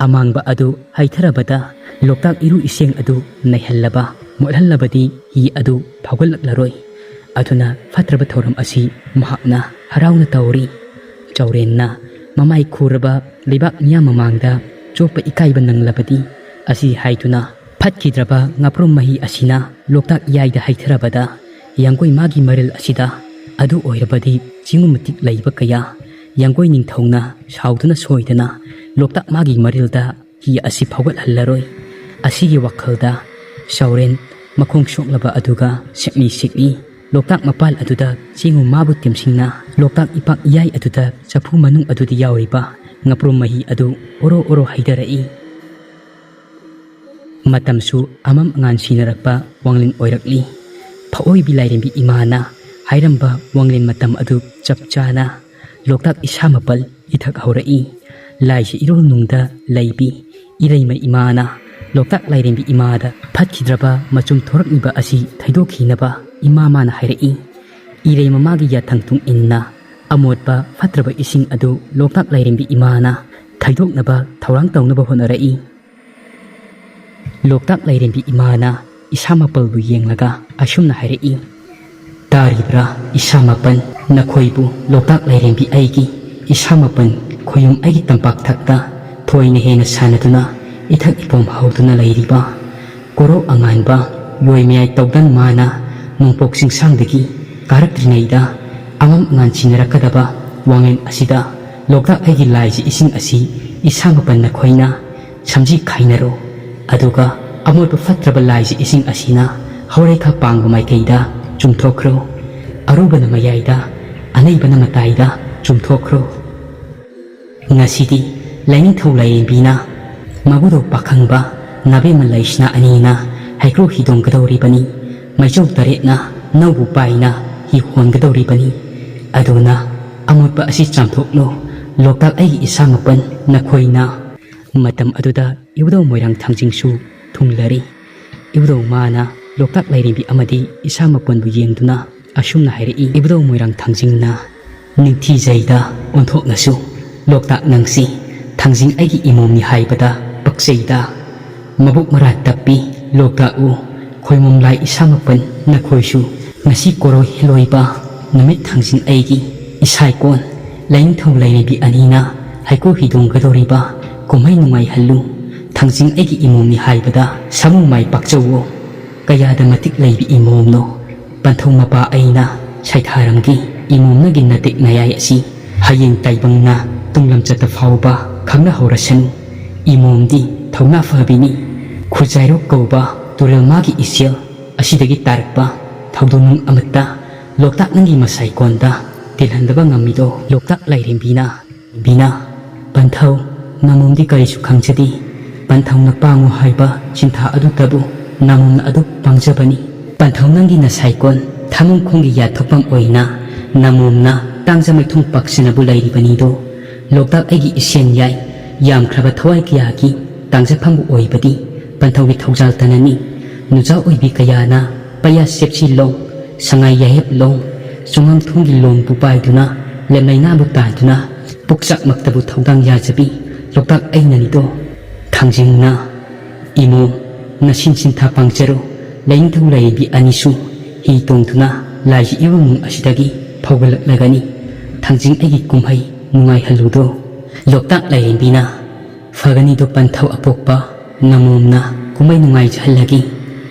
ꯑꯃꯥꯡꯕ ꯑꯗꯨ ꯍꯩꯊꯔꯕꯗ ꯂꯣꯛꯇꯥꯛ ꯏꯔꯨ ꯏꯁꯤꯡ ꯑꯗꯨ ꯅꯩꯍꯜꯂꯕ, ꯃꯣꯠꯍꯜꯂꯕꯗꯤ ꯍꯤ ꯑꯗꯨ ꯐꯥꯎꯒꯠꯂꯛꯂꯔꯣꯏ꯫ ꯑꯗꯨꯅ ꯐꯠꯇ꯭ꯔꯕ ꯊꯧꯔꯝ ꯑꯁꯤ ꯃꯍꯥꯛꯅ ꯍꯔꯥꯎꯅ ꯇꯧꯔꯤ꯫ ꯆꯥꯎꯔꯦꯟꯅ ꯃꯃꯥꯏ ꯈꯨꯔꯕ ꯂꯩꯕꯥꯛ ꯃꯤꯌꯥꯝ ꯃꯃꯥꯡꯗ ꯆꯣꯞꯄ ꯏꯀꯥꯏꯕ ꯅꯪꯂꯕꯗꯤ ꯑꯁꯤ ꯍꯥꯏꯗꯨꯅ ꯐꯠꯈꯤꯗ꯭ꯔꯕ ꯉꯥꯄ꯭ꯔꯨꯝ ꯃꯍꯤ ꯑꯁꯤꯅ ꯂꯣꯛꯇꯥꯛ ꯏꯌꯥꯏꯗ ꯍꯩꯊꯔꯕꯗ ꯌꯥꯡꯒꯣꯏ ꯃꯥꯒꯤ ꯃꯔꯤꯜ ꯑꯁꯤꯗ ꯑꯗꯨ ꯑꯣꯏꯔꯕꯗꯤ ꯆꯤꯡꯉꯨ ꯃꯇꯤꯛ ꯂꯩꯕ ꯀꯌꯥ ꯌꯥꯡꯒꯣꯏ ꯅꯤꯡꯊꯧꯅ ꯁꯥꯎꯗꯨꯅ ꯁꯣꯏꯗꯅ ꯂꯣꯛꯇꯥꯛ ꯃꯥꯒꯤ ꯃꯔꯤꯜꯗ ꯍꯤ ꯑꯁꯤ ꯐꯥꯎꯒꯠꯍꯜꯂꯔꯣꯏ꯫ ꯑꯁꯤꯒꯤ ꯋꯥꯈꯜꯗ ꯆꯥꯎꯔꯦꯟ ꯃꯈꯣꯡ ꯁꯣꯛꯂꯕ ꯑꯗꯨꯒ ꯁꯤꯛꯅꯤ ꯁꯤꯛꯅꯤ ꯂꯣꯛꯇꯥꯛ ꯃꯄꯥꯜ ꯑꯗꯨꯗ ꯆꯤꯡꯉꯨ ꯃꯥꯕꯨ ꯇꯦꯝꯁꯤꯡꯅ ꯂꯣꯛꯇꯥꯛ ꯏꯄꯥꯛ ꯏꯌꯥꯏ ꯑꯗꯨꯗ ꯆꯐꯨ ꯃꯅꯨꯡ ꯑꯗꯨꯗ ꯌꯥꯎꯔꯤꯕ ꯉꯥꯄ꯭ꯔꯨꯝ ꯃꯍꯤ ꯑꯗꯨ ꯑꯣꯔꯣ ꯑꯣꯔꯣ ꯍꯩꯊꯔꯛꯏ꯫ ꯃꯇꯝꯁꯨ ꯑꯃꯝ ꯑꯉꯥꯟ ꯁꯤꯟꯅꯔꯛꯄ ꯋꯥꯡꯂꯦꯟ ꯑꯣꯏꯔꯛꯂꯤ꯫ ꯐꯑꯣꯏꯕꯤ ꯂꯥꯏꯔꯦꯝꯕꯤ ꯏꯃꯥꯅ ꯍꯥꯏꯔꯝꯕ ꯋꯥꯡꯂꯦꯟ ꯃꯇꯝ ꯑꯗꯨ ꯆꯞ ꯆꯥꯅ ꯂꯣꯛꯇꯥꯛ ꯏꯁꯥ ꯃꯄꯜ ꯏꯊꯛ ꯍꯧꯔꯛꯏ꯫ ꯂꯥꯏꯁꯤ ꯏꯔꯣꯜꯅꯨꯡꯗ ꯂꯩꯕꯤ ꯏꯔꯩꯃ ꯏꯃꯥꯅ ꯂꯣꯛꯇꯥꯛ ꯂꯥꯏꯔꯦꯝꯕꯤ ꯏꯃꯥꯗ ꯐꯠꯈꯤꯗ꯭ꯔꯕ ꯃꯆꯨꯝ ꯊꯣꯔꯛꯂꯤꯕ ꯑꯁꯤ ꯊꯩꯗꯣꯛꯈꯤꯅꯕ ꯏꯃꯥ ꯃꯥꯅ ꯍꯥꯏꯔꯛꯏ꯫ ꯏꯔꯩꯃ ꯃꯥꯒꯤ ꯌꯥꯊꯪ ꯇꯨꯡ ꯏꯟꯅ ꯑꯃꯣꯠꯄ ꯐꯠꯇ꯭ꯔꯕ ꯏꯁꯤꯡ ꯑꯗꯨ ꯂꯣꯛꯇꯥꯛ ꯂꯥꯏꯔꯦꯝꯕꯤ ꯏꯃꯥꯅ ꯊꯩꯗꯣꯛꯅꯕ ꯊꯧꯔꯥꯡ ꯇꯧꯅꯕ ꯍꯣꯠꯅꯔꯛꯏ꯫ ꯂꯣꯛꯇꯥꯛ ꯂꯥꯏꯔꯦꯝꯕꯤ ꯏꯃꯥꯅ ꯏꯁꯥ ꯃꯄꯜꯕꯨ ꯌꯦꯡꯂꯒ ꯑꯁꯨꯝꯅ ꯍꯥꯏꯔꯛꯏ, "ꯇꯥꯔꯤꯕ꯭ꯔꯥ ꯏꯁꯥ ꯃꯄꯜ, ꯅꯈꯣꯏꯕꯨ ꯂꯣꯛꯇꯥꯛ ꯂꯥꯏꯔꯦꯝꯕꯤ ꯑꯩꯒꯤ ꯏꯁꯥ ꯃꯄꯜ ꯈꯣꯌꯨꯝ ꯑꯩꯒꯤ ꯇꯝꯄꯥꯛ ꯊꯛꯇ ꯊꯣꯏꯅ ꯍꯦꯟꯅ ꯁꯥꯟꯅꯗꯨꯅ ꯏꯊꯛ ꯏꯄꯣꯝ ꯍꯧꯗꯨꯅ ꯂꯩꯔꯤꯕ ꯀꯣꯔꯧ ꯑꯉꯥꯟꯕ ꯌꯣꯏ ꯃꯌꯥꯏ ꯇꯧꯗꯟ ꯃꯥꯅ ꯅꯣꯡꯄꯣꯛ ꯆꯤꯡꯁꯥꯡꯗꯒꯤ ꯀꯥꯔꯛꯇ꯭ꯔꯤꯉꯩꯗ ꯑꯃꯝ ꯑꯉꯥꯟ ꯁꯤꯟꯅꯔꯛꯀꯗꯕ ꯋꯥꯡꯂꯦꯟ ꯑꯁꯤꯗ ꯂꯣꯛꯇꯥꯛ ꯑꯩꯒꯤ ꯂꯥꯏꯁꯤ ꯏꯁꯤꯡ ꯑꯁꯤ ꯏꯁꯥ ꯃꯄꯜ ꯅꯈꯣꯏꯅ ꯁꯝꯖꯤ ꯈꯥꯏꯅꯔꯣ꯫ ꯑꯗꯨꯒ ꯑꯃꯣꯠꯄ ꯐꯠꯇ꯭ꯔꯕ ꯂꯥꯏꯁꯤ ꯏꯁꯤꯡ ꯑꯁꯤꯅ ꯍꯧꯔꯩꯈꯥ ꯄꯥꯡꯕ ꯃꯥꯏꯀꯩꯗ ꯆꯨꯝꯊꯣꯛꯈ꯭ꯔꯣ꯫ ꯑꯔꯨꯕꯅ ꯃꯌꯥꯏꯗ, ꯑꯅꯩꯕꯅ ꯃꯇꯥꯏꯗ ꯆꯨꯝꯊꯣꯛꯈ꯭ꯔꯣ꯫ ꯉꯁꯤꯗꯤ ꯂꯥꯏꯅꯤꯡꯊꯧ ꯂꯥꯏꯔꯦꯝꯕꯤꯅ ꯃꯕꯨꯗꯧ ꯄꯥꯈꯪꯕ ꯅꯥꯕꯦꯝꯃ ꯂꯩꯁꯅꯥ ꯑꯅꯤꯅ ꯍꯩꯀ꯭ꯔꯨ ꯍꯤꯗꯣꯡꯒꯗꯧꯔꯤꯕꯅꯤ꯫ ꯃꯩꯆꯧ ꯇꯔꯦꯠꯅ ꯅꯧꯕꯨ ꯄꯥꯏꯅ ꯍꯤ ꯍꯣꯟꯒꯗꯧꯔꯤꯕꯅꯤ꯫ ꯑꯗꯨꯅ ꯑꯃꯣꯠꯄ ꯑꯁꯤ ꯆꯥꯝꯊꯣꯛꯂꯣ꯫ ꯂꯣꯛꯇꯥꯛ ꯑꯩꯒꯤ ꯏꯁꯥ ꯃꯄꯜ ꯅꯈꯣꯏꯅ" ꯃꯇꯝ ꯑꯗꯨꯗ ꯏꯕꯨꯙꯧ ꯃꯣꯏꯔꯥꯡ ꯊꯥꯡꯖꯤꯡꯁꯨ ꯊꯨꯡꯂꯔꯤ꯫ ꯏꯕꯨꯙꯧ ꯃꯥꯅ ꯂꯣꯛꯇꯥꯛ ꯂꯥꯏꯔꯦꯝꯕꯤ ꯑꯃꯗꯤ ꯏꯁꯥ ꯃꯄꯜꯕꯨ ꯌꯦꯡꯗꯨꯅ ꯑꯁꯨꯝꯅ ꯍꯥꯏꯔꯛꯏ, ꯏꯕꯨꯙꯧ ꯃꯣꯏꯔꯥꯡ ꯊꯥꯡꯖꯤꯡꯅ ꯅꯤꯡꯊꯤꯖꯩꯗ ꯑꯣꯟꯊꯣꯛꯅꯁꯨ ꯂꯣꯛꯇꯥꯛ ꯅꯪꯁꯤ ꯊꯥꯡꯖꯤꯡ ꯑꯩꯒꯤ ꯏꯃꯣꯝꯅꯤ ꯍꯥꯏꯕꯗ ꯄꯛꯆꯩꯗ꯫ ꯃꯕꯨꯛ ꯃꯔꯥ ꯇꯞꯄꯤ ꯂꯣꯛꯇꯥꯛꯎ, ꯈꯣꯏꯃꯣꯝ ꯂꯥꯏ ꯏꯁꯥꯃꯛꯄꯟ ꯅꯈꯣꯏꯁꯨ꯫ ꯉꯁꯤ ꯀꯣꯔꯧ ꯍꯦꯂꯣꯏꯕ ꯅꯨꯃꯤꯠ ꯊꯥꯡꯖꯤꯡ ꯑꯩꯒꯤ ꯏꯁꯥꯏꯀꯣꯟ, ꯂꯥꯏꯅꯤꯡꯊꯧ ꯂꯥꯏꯔꯦꯝꯕꯤ ꯑꯅꯤꯅ ꯍꯩꯀꯨ ꯍꯤꯗꯣꯡꯒꯗꯧꯔꯤꯕ ꯀꯨꯝꯍꯩ ꯅꯨꯡꯉꯥꯏꯍꯜꯂꯨ꯫ ꯊꯥꯡꯖꯤꯡ ꯑꯩꯒꯤ ꯏꯃꯣꯝꯅꯤ ꯍꯥꯏꯕꯗ ꯁꯥꯃꯨ ꯃꯥꯏ ꯄꯥꯛꯆꯧꯋꯣ꯫ ꯀꯌꯥꯗ ꯃꯇꯤꯛ ꯂꯩꯕꯤ ꯏꯃꯣꯝꯅꯣ꯫ ꯄꯟꯊꯧ ꯃꯄꯥ ꯑꯩꯅ ꯁꯩꯊꯥꯔꯝꯒꯦ ꯏꯃꯣꯝꯅꯒꯤ ꯅꯇꯦꯛ ꯅꯌꯥꯏ ꯑꯁꯤ꯫ ꯍꯌꯦꯡ ꯇꯥꯏꯕꯪꯅ ꯇꯨꯡꯂꯝꯆꯠꯇ ꯐꯥꯎꯕ ꯈꯪꯅꯍꯧꯔꯁꯅꯨ꯫ ꯏꯃꯣꯝꯗꯤ ꯊꯧꯅꯥ ꯐꯕꯤꯅꯤ꯫ ꯈꯨꯖꯥꯏꯔꯣꯛ ꯀꯧꯕ ꯇꯨꯔꯦꯜ ꯃꯥꯒꯤ ꯏꯆꯦꯜ ꯑꯁꯤꯗꯒꯤ ꯇꯥꯔꯛꯄ ꯊꯧꯗꯣꯛ ꯅꯨꯡ ꯑꯃꯠꯇ ꯂꯣꯛꯇꯥꯛ ꯅꯪꯒꯤ ꯃꯁꯥꯏꯀꯣꯟꯗ ꯇꯤꯜꯍꯟꯗꯕ ꯉꯝꯃꯤꯗꯣ꯫ ꯂꯣꯛꯇꯥꯛ ꯂꯥꯏꯔꯦꯝꯕꯤꯅ ꯕꯤꯅꯥ, ꯄꯟꯊꯧ, ꯅꯃꯣꯝꯗꯤ ꯀꯔꯤꯁꯨ ꯈꯪꯖꯗꯦ꯫ ꯄꯟꯊꯧꯅ ꯄꯥꯡꯉꯨ ꯍꯥꯏꯕ ꯆꯤꯟꯊꯥ ꯑꯗꯨꯇꯕꯨ ꯅꯃꯣꯝꯅ ꯑꯗꯨ ꯄꯥꯡꯖꯕꯅꯤ꯫ ꯄꯟꯊꯧ ꯅꯪꯒꯤ ꯅꯁꯥꯏꯀꯣꯟ ꯊꯥꯃꯨꯡꯈꯣꯡꯒꯤ ꯌꯥꯊꯣꯛꯐꯝ ꯑꯣꯏꯅ ꯅꯃꯣꯝꯅ ꯇꯥꯡꯖ ꯃꯩꯊꯣꯡ ꯄꯥꯛꯁꯤꯟꯅꯕꯨ ꯂꯩꯔꯤꯕꯅꯤꯗꯣ꯫ ꯂꯣꯛꯇꯥꯛ ꯑꯩꯒꯤ ꯏꯁꯦꯟ ꯌꯥꯏ, ꯌꯥꯝꯈ꯭ꯔꯕ ꯊꯋꯥꯏ ꯀꯌꯥꯒꯤ ꯇꯥꯡꯖꯐꯝꯕꯨ ꯑꯣꯏꯕꯗꯤ ꯄꯟꯊꯧꯒꯤ ꯊꯧꯖꯥꯜ ꯇꯅꯅꯤ꯫ ꯅꯨꯖꯥ ꯑꯣꯏꯕꯤ ꯀꯌꯥꯅ ꯄꯩꯌꯥ ꯁꯦꯞꯁꯤ ꯂꯣꯡ, ꯁꯉꯥꯏ ꯌꯥꯏꯌꯦꯞ ꯂꯣꯡ, ꯆꯨꯡꯉꯥꯡꯊꯣꯡꯒꯤ ꯂꯣꯡꯕꯨ ꯄꯥꯏꯗꯨꯅ, ꯂꯦꯝꯂꯩꯅꯥꯕꯨ ꯇꯥꯏꯗꯨꯅ, ꯄꯨꯛꯆꯥꯛꯃꯛꯇꯕꯨ ꯊꯧꯗꯥꯡ ꯌꯥꯖꯕꯤ ꯂꯣꯛꯇꯥꯛ ꯑꯩꯅꯅꯤꯗꯣ꯫ ꯊꯥꯡꯖꯤꯡꯅ, ꯏꯃꯣꯝ, ꯅꯁꯤꯟ ꯁꯤꯟꯊꯥ ꯄꯥꯡꯖꯔꯣ꯫ ꯂꯥꯏꯅꯤꯡꯊꯧ ꯂꯥꯏꯔꯦꯝꯕꯤ ꯑꯅꯤꯁꯨ ꯍꯤ ꯇꯣꯡꯗꯨꯅ ꯂꯥꯏꯒꯤ ꯏꯕꯨꯡ ꯑꯁꯤꯗꯒꯤ ꯐꯧꯒꯠꯂꯛꯂꯒꯅꯤ꯫ ꯊꯥꯡꯖꯤꯡ ꯑꯩꯒꯤ ꯀꯨꯝꯍꯩ ꯅꯨꯡꯉꯥꯏꯍꯜꯂꯨꯗꯣ꯫ ꯂꯣꯛꯇꯥꯛ ꯂꯥꯏꯔꯦꯝꯕꯤꯅ, ꯐꯒꯅꯤꯗꯣ ꯄꯟꯊꯧ ꯑꯄꯣꯛꯄ ꯅꯃꯣꯝꯅ ꯀꯨꯝꯍꯩ ꯅꯨꯡꯉꯥꯏꯖꯍꯜꯂꯒꯦ꯫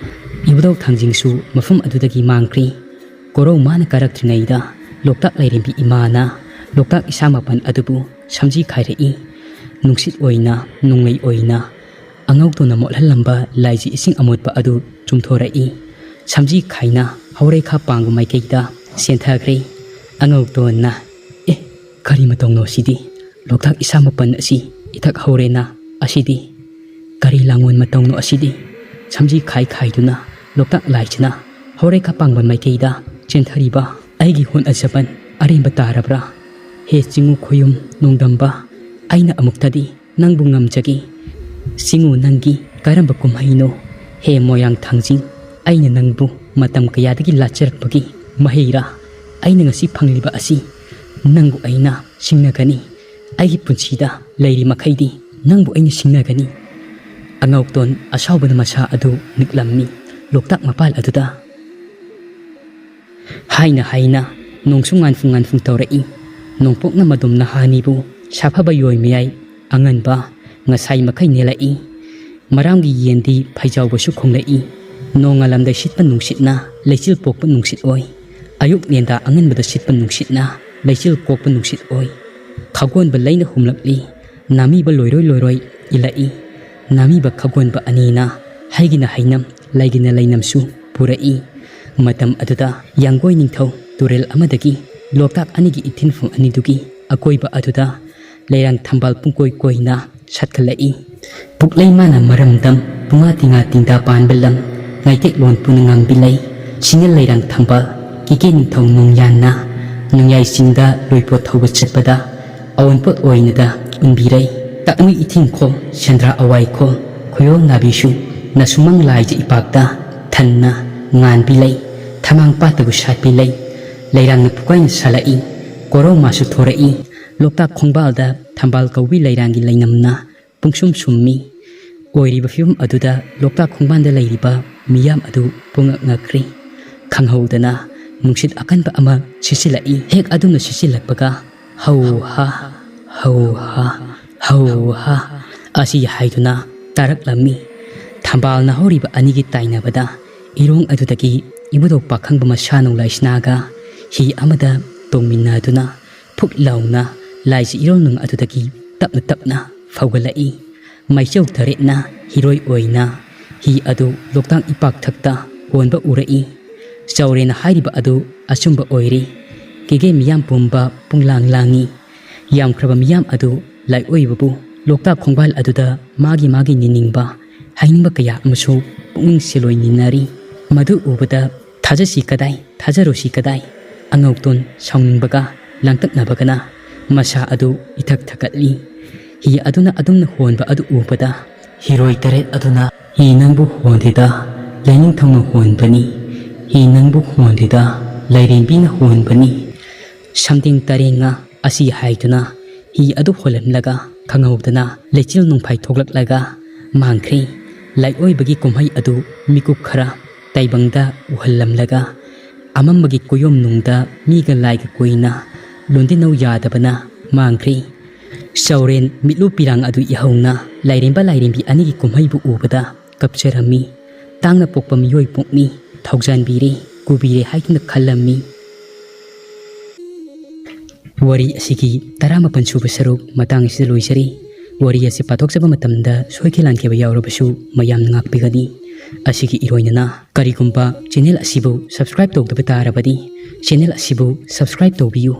ꯏꯕꯨꯙꯧ ꯊꯥꯡꯖꯤꯡꯁꯨ ꯃꯐꯝ ꯑꯗꯨꯗꯒꯤ ꯃꯥꯡꯈ꯭ꯔꯤ꯫ ꯀꯣꯔꯧ ꯃꯥꯅ ꯀꯥꯔꯛꯇ꯭ꯔꯤꯉꯩꯗ ꯂꯣꯛꯇꯥꯛ ꯂꯥꯏꯔꯦꯝꯕꯤ ꯏꯃꯥꯅ ꯂꯣꯛꯇꯥꯛ ꯏꯁꯥ ꯃꯥꯄꯟ ꯑꯗꯨꯕꯨ ꯁꯝꯖꯤ ꯈꯥꯏꯔꯛꯏ꯫ ꯅꯨꯡꯁꯤꯠ ꯑꯣꯏꯅ, ꯅꯣꯡꯂꯩ ꯑꯣꯏꯅ, ꯑꯉꯧꯇꯣꯟꯅ ꯃꯣꯠꯍꯜꯂꯝꯕ ꯂꯥꯏꯖꯤ ꯏꯁꯤꯡ ꯑꯃꯣꯠꯄ ꯑꯗꯨ ꯆꯨꯝꯊꯣꯔꯛꯏ꯫ ꯁꯝꯖꯤ ꯈꯥꯏꯅ ꯍꯧꯔꯩꯈꯥ ꯄꯥꯡꯕ ꯃꯥꯏꯀꯩꯗ ꯆꯦꯟꯊꯈ꯭ꯔꯦ꯫ ꯑꯉꯧꯇꯣꯟꯅ, "ꯑꯦ, ꯀꯔꯤ ꯃꯇꯧꯅꯣ ꯁꯤꯗꯤ? ꯂꯣꯛꯇꯥꯛ ꯏꯁꯥ ꯃꯥꯄꯟ ꯑꯁꯤ ꯏꯊꯛ ꯍꯧꯔꯦꯅ ꯑꯁꯤꯗꯤ? ꯀꯔꯤ ꯂꯥꯡꯑꯣꯟ ꯃꯇꯧꯅꯣ ꯑꯁꯤꯗꯤ?" ꯁꯝꯖꯤ ꯈꯥꯏ ꯈꯥꯏꯗꯨꯅ ꯂꯣꯛꯇꯥꯛ ꯂꯥꯏꯁꯤꯅ ꯍꯧꯔꯩꯈꯥ ꯄꯥꯡꯕ ꯃꯥꯏꯀꯩꯗ ꯆꯦꯟꯊꯔꯤꯕ ꯑꯩꯒꯤ ꯍꯣꯠꯅꯖꯃꯟ ꯑꯔꯦꯝꯕ ꯇꯥꯔꯕ꯭ꯔꯥ? ꯍꯦ ꯆꯤꯡꯉꯨ ꯈꯣꯌꯨꯝ ꯅꯣꯡꯗꯝꯕ, ꯑꯩꯅ ꯑꯃꯨꯛꯇꯗꯤ ꯅꯪꯕꯨ ꯉꯝꯖꯒꯦ꯫ ꯆꯤꯡꯉꯨ ꯅꯪꯒꯤ ꯀꯔꯝꯕ ꯀꯨꯝꯍꯩꯅꯣ? ꯍꯦ ꯃꯣꯌꯥꯡ ꯊꯥꯡꯖꯤꯡ, ꯑꯩꯅ ꯅꯪꯕꯨ ꯃꯇꯝ ꯀꯌꯥꯗꯒꯤ ꯂꯥꯠꯆꯔꯛꯄꯒꯤ ꯃꯍꯩꯔꯥ? ꯑꯩꯅ ꯉꯁꯤ ꯐꯪꯂꯤꯕ ꯑꯁꯤ ꯅꯪꯕꯨ ꯑꯩꯅ ꯁꯤꯡꯅꯒꯅꯤ꯫ ꯑꯩꯒꯤ ꯄꯨꯟꯁꯤꯗ ꯂꯩꯔꯤ ꯃꯈꯩꯗꯤ ꯅꯪꯕꯨ ꯑꯩꯅ ꯁꯤꯡꯅꯒꯅꯤ꯫ ꯑꯉꯧꯇꯣꯟ ꯑꯁꯥꯎꯕꯅ ꯃꯁꯥ ꯑꯗꯨ ꯅꯤꯛꯂꯝꯃꯤ ꯂꯣꯛꯇꯥꯛ ꯃꯄꯥꯜ ꯑꯗꯨꯗ꯫ ꯍꯥꯏꯅ ꯍꯥꯏꯅ ꯅꯣꯡꯁꯨ ꯉꯥꯟꯐꯨꯡ ꯉꯥꯟꯐꯨꯡ ꯇꯧꯔꯛꯏ꯫ ꯅꯣꯡꯄꯣꯛꯅ ꯃꯗꯨꯝ ꯅꯍꯥꯅꯤꯕꯨ ꯁꯥꯐꯕ ꯌꯣꯏ ꯃꯌꯥꯏ ꯑꯉꯟꯕ ꯉꯁꯥꯏ ꯃꯈꯩ ꯅꯦꯜꯂꯛꯏ꯫ ꯃꯔꯥꯝꯒꯤ ꯌꯦꯟꯗꯤ ꯐꯩꯖꯥꯎꯕꯁꯨ ꯈꯣꯡꯂꯛꯏ꯫ ꯅꯣꯡꯉꯥꯜꯂꯝꯗꯥꯏ ꯁꯤꯠꯄ ꯅꯨꯡꯁꯤꯠꯅ ꯂꯩꯆꯤꯜ ꯄꯣꯛꯄ ꯅꯨꯡꯁꯤꯠ ꯑꯣꯏ꯫ ꯑꯌꯨꯛ ꯂꯦꯟꯗꯥ ꯑꯉꯟꯕꯗ ꯁꯤꯠꯄ ꯅꯨꯡꯁꯤꯠꯅ ꯂꯩꯆꯤꯜ ꯀꯣꯛꯄ ꯅꯨꯡꯁꯤꯠ ꯑꯣꯏ꯫ ꯈꯥꯒꯣꯟꯕ ꯂꯩꯅ ꯍꯨꯝꯂꯛꯂꯤ꯫ ꯅꯥꯃꯤꯕ ꯂꯣꯏꯔꯣꯏ ꯂꯣꯏꯔꯣꯏ ꯏꯜꯂꯛꯏ꯫ ꯅꯥꯃꯤꯕ ꯈꯥꯒꯣꯟꯕ ꯑꯅꯤꯅ ꯍꯩꯒꯤꯅ ꯍꯩꯅꯝ, ꯂꯩꯒꯤꯅ ꯂꯩꯅꯝꯁꯨ ꯄꯨꯔꯛꯏ꯫ ꯃꯇꯝ ꯑꯗꯨꯗ ꯌꯥꯡꯒꯣꯏ ꯅꯤꯡꯊꯧ ꯇꯨꯔꯦꯜ ꯑꯃꯗꯒꯤ ꯂꯣꯛꯇꯥꯛ ꯑꯅꯤꯒꯤ ꯏꯊꯤꯟꯐꯝ ꯑꯅꯤꯗꯨꯒꯤ ꯑꯀꯣꯏꯕ ꯑꯗꯨꯗ ꯂꯩꯔꯥꯡ ꯊꯝꯕꯥꯜ ꯄꯨꯡꯀꯣꯏ ꯀꯣꯏꯅ ꯁꯥꯠꯀꯠꯂꯛꯏ꯫ ꯄꯨꯛꯂꯩ ꯃꯥꯅ ꯃꯔꯝꯗꯝ ꯄꯨꯡꯉꯥ ꯇꯤꯡꯉꯥ ꯇꯤꯡꯗꯥ ꯄꯥꯟꯕ ꯂꯝ ꯉꯥꯏꯇꯦꯛꯂꯣꯟ ꯄꯨꯅ ꯉꯥꯡꯕꯤ ꯂꯩ꯫ ꯁꯤꯡꯅ ꯂꯩꯔꯥꯡ ꯊꯝꯕꯥꯜ ꯀꯤꯀꯦ ꯅꯤꯡꯊꯧ ꯅꯣꯡꯌꯥꯟꯅ ꯅꯣꯡꯌꯥꯏ ꯆꯤꯡꯗ ꯂꯣꯏꯄꯣꯠ ꯊꯧꯕ ꯆꯠꯄꯗ ꯑꯑꯣꯟꯄꯣꯠ ꯑꯣꯏꯅꯗ ꯎꯟꯕꯤꯔꯩ꯫ ꯇꯛꯃꯨꯏ ꯏꯊꯤꯡꯈꯣꯜ, ꯁꯦꯟꯗ꯭ꯔꯥ ꯑꯋꯥꯏꯈꯣꯜ, ꯈꯨꯌꯣꯜ ꯅꯥꯕꯤꯁꯨ ꯅꯁꯨꯃꯪ ꯂꯥꯏꯖ ꯏꯄꯥꯛꯇ ꯊꯟꯅ ꯉꯥꯟꯕꯤ ꯂꯩ꯫ ꯊꯃꯥꯡ ꯄꯥꯠꯇꯕꯨ ꯁꯥꯠꯄꯤ ꯂꯩ꯫ ꯂꯩꯔꯥꯡꯅ ꯄꯨꯀꯥꯏꯅ ꯁꯥꯠꯂꯛꯏ꯫ ꯀꯣꯔꯧ ꯃꯥꯁꯨ ꯊꯣꯔꯛꯏ꯫ ꯂꯣꯛꯇꯥꯛ ꯈꯣꯡꯕꯥꯜꯗ ꯊꯝꯕꯥꯜ ꯀꯧꯕꯤ ꯂꯩꯔꯥꯡꯒꯤ ꯂꯩꯅꯝꯅ ꯄꯨꯡꯁꯨꯝ ꯁꯨꯝꯃꯤ꯫ ꯑꯣꯏꯔꯤꯕ ꯐꯤꯕꯝ ꯑꯗꯨꯗ ꯂꯣꯛꯇꯥꯛ ꯈꯣꯡꯕꯥꯟꯗ ꯂꯩꯔꯤꯕ ꯃꯤꯌꯥꯝ ꯑꯗꯨ ꯄꯨꯡꯉꯛ ꯉꯛꯈ꯭ꯔꯤ꯫ ꯈꯪꯍꯧꯗꯅ ꯅꯨꯡꯁꯤꯠ ꯑꯀꯟꯕ ꯑꯃ ꯁꯤꯠꯆꯤꯜꯂꯛꯏ꯫ ꯍꯦꯛ ꯑꯗꯨꯝꯅ ꯁꯤꯠꯆꯤꯜꯂꯛꯄꯒ ꯍꯧ ꯍꯥ, ꯍꯧ ꯍꯥ, ꯍꯧ ꯍꯥ ꯑꯁꯤ ꯍꯥꯏꯗꯨꯅ ꯇꯥꯔꯛꯂꯝꯃꯤ꯫ ꯊꯝꯕꯥꯜꯅ ꯍꯧꯔꯤꯕ ꯑꯅꯤꯒꯤ ꯇꯥꯏꯅꯕꯗ ꯏꯔꯣꯡ ꯑꯗꯨꯗꯒꯤ ꯏꯕꯨꯙꯧ ꯄꯥꯈꯪꯕ ꯃꯁꯥꯅꯧ ꯂꯥꯏꯁꯅꯥꯒ ꯍꯤ ꯑꯃꯗ ꯇꯣꯡꯃꯤꯟꯅꯗꯨꯅ ꯐꯨꯛ ꯂꯥꯎꯅ ꯂꯥꯏꯖ ꯏꯔꯣꯜꯅꯨꯡ ꯑꯗꯨꯗꯒꯤ ꯇꯞꯅ ꯇꯞꯅ ꯐꯧꯒꯠꯂꯛꯏ꯫ ꯃꯩꯆꯧ ꯇꯔꯦꯠꯅ ꯍꯤꯔꯣꯏ ꯑꯣꯏꯅ ꯍꯤ ꯑꯗꯨ ꯂꯣꯛꯇꯥꯛ ꯏꯄꯥꯛꯊꯛꯇ ꯍꯣꯟꯕ ꯎꯔꯛꯏ꯫ ꯆꯥꯎꯔꯦꯟꯅ ꯍꯥꯏꯔꯤꯕ ꯑꯗꯨ ꯑꯆꯨꯝꯕ ꯑꯣꯏꯔꯦ꯫ ꯀꯦꯒꯦ ꯃꯤꯌꯥꯝ ꯄꯨꯝꯕ ꯄꯨꯡꯂꯥꯡ ꯂꯥꯡꯏ꯫ ꯌꯥꯝꯈ꯭ꯔꯕ ꯃꯤꯌꯥꯝ ꯑꯗꯨ ꯂꯥꯏꯑꯣꯏꯕꯕꯨ ꯂꯣꯛꯇꯥꯛ ꯈꯣꯡꯕꯥꯜ ꯑꯗꯨꯗ ꯃꯥꯒꯤ ꯃꯥꯒꯤ ꯅꯤꯅꯤꯡꯕ ꯍꯥꯏꯅꯤꯡꯕ ꯀꯌꯥ ꯑꯃꯁꯨ ꯄꯨꯛꯅꯤꯡ ꯁꯦꯜꯂꯣꯏ ꯅꯤꯟꯅꯔꯤ꯫ ꯃꯗꯨ ꯎꯕꯗ ꯊꯥꯖꯁꯤ ꯀꯗꯥꯏ, ꯊꯥꯖꯔꯨꯁꯤ ꯀꯗꯥꯏ? ꯑꯉꯧꯇꯣꯟ ꯁꯥꯎꯅꯤꯡꯕꯒ ꯂꯥꯡꯇꯛꯅꯕꯒꯅ ꯃꯁꯥ ꯑꯗꯨ ꯏꯊꯛ ꯊꯛꯀꯠꯂꯤ꯫ ꯍꯤ ꯑꯗꯨꯅ ꯑꯗꯨꯝꯅ ꯍꯣꯟꯕ ꯑꯗꯨ ꯎꯕꯗ ꯍꯤꯔꯣꯏ ꯇꯔꯦꯠ ꯑꯗꯨꯅ "ꯍꯤ ꯅꯪꯕꯨ ꯍꯣꯟꯗꯦꯗ, ꯂꯥꯏꯅꯤꯡꯊꯧꯅ ꯍꯣꯟꯕꯅꯤ꯫ ꯍꯤ ꯅꯪꯕꯨ ꯍꯣꯟꯗꯦꯗ, ꯂꯥꯏꯔꯦꯝꯕꯤꯅ ꯍꯣꯟꯕꯅꯤ" ꯁꯝꯗꯤꯡ ꯇꯔꯦꯡꯉꯥ ꯑꯁꯤ ꯍꯥꯏꯗꯨꯅ ꯍꯤ ꯑꯗꯨ ꯍꯣꯜꯍꯟꯂꯒ ꯈꯪꯍꯧꯗꯅ ꯂꯩꯆꯤꯜ ꯅꯣꯡꯐꯥꯏ ꯊꯣꯛꯂꯛꯂꯒ ꯃꯥꯡꯈ꯭ꯔꯦ꯫ ꯂꯥꯏꯑꯣꯏꯕꯒꯤ ꯀꯨꯝꯍꯩ ꯑꯗꯨ ꯃꯤꯀꯨꯞ ꯈꯔ ꯇꯥꯏꯕꯪꯗ ꯎꯍꯜꯂꯝꯂꯒ ꯑꯃꯝꯕꯒꯤ ꯀꯣꯌꯣꯝꯅꯨꯡꯗ ꯃꯤꯒ ꯂꯥꯏꯒ ꯀꯣꯏꯅ ꯂꯣꯟꯗꯤꯟꯅꯧ ꯌꯥꯗꯕꯅ ꯃꯥꯡꯈ꯭ꯔꯦ꯫ ꯆꯥꯎꯔꯦꯟ ꯃꯤꯠꯂꯨ ꯄꯤꯔꯥꯡ ꯑꯗꯨ ꯏꯍꯧꯅ ꯂꯥꯏꯔꯦꯝꯕ ꯂꯥꯏꯔꯦꯝꯕꯤ ꯑꯅꯤꯒꯤ ꯀꯨꯝꯍꯩꯕꯨ ꯎꯕꯗ ꯀꯞꯆꯔꯝꯃꯤ꯫ ꯇꯥꯡꯅ ꯄꯣꯛꯄ ꯃꯤꯑꯣꯏ ꯄꯣꯛꯅꯤ, ꯊꯧꯖꯥꯟꯕꯤꯔꯦ, ꯀꯨꯕꯤꯔꯦ ꯍꯥꯏꯗꯨꯅ ꯈꯜꯂꯝꯃꯤ꯫ ꯋꯥꯔꯤ ꯑꯁꯤꯒꯤ ꯇꯔꯥꯃꯥꯄꯟ ꯁꯨꯕ ꯁꯔꯨꯛ ꯃꯇꯥꯡ ꯑꯁꯤꯗ ꯂꯣꯏꯖꯔꯤ꯫ ꯋꯥꯔꯤ ꯑꯁꯤ ꯄꯥꯊꯣꯛꯆꯕ ꯃꯇꯝꯗ ꯁꯣꯏꯈꯤ ꯂꯥꯟꯈꯤꯕ ꯌꯥꯎꯔꯕꯁꯨ ꯃꯌꯥꯝꯅ ꯉꯥꯛꯄꯤꯒꯅꯤ꯫ ꯑꯁꯤꯒꯤ ꯏꯔꯣꯏꯅꯅ ꯀꯔꯤꯒꯨꯝꯕ ꯆꯦꯅꯦꯜ ꯑꯁꯤꯕꯨ ꯁꯕꯁꯀ꯭ꯔꯥꯏꯕ ꯇꯧꯗꯕ ꯇꯥꯔꯕꯗꯤ ꯆꯦꯅꯦꯜ ꯑꯁꯤꯕꯨ ꯁꯕꯁꯀ꯭ꯔꯥꯏꯕ ꯇꯧꯕꯤꯌꯨ꯫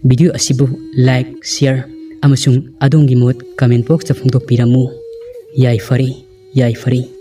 ꯚꯤꯗꯤꯑꯣ ꯑꯁꯤꯕꯨ ꯂꯥꯏꯛ, ꯁꯤꯌꯔ ꯑꯃꯁꯨꯡ ꯑꯗꯣꯝꯒꯤ ꯃꯣꯠ ꯀꯃꯦꯟ ꯕꯣꯛꯁꯇ ꯐꯣꯡꯗꯣꯛꯄꯤꯔꯝꯃꯨ꯫ ꯌꯥꯏꯐꯔꯦ, ꯌꯥꯏꯐꯔꯦ꯫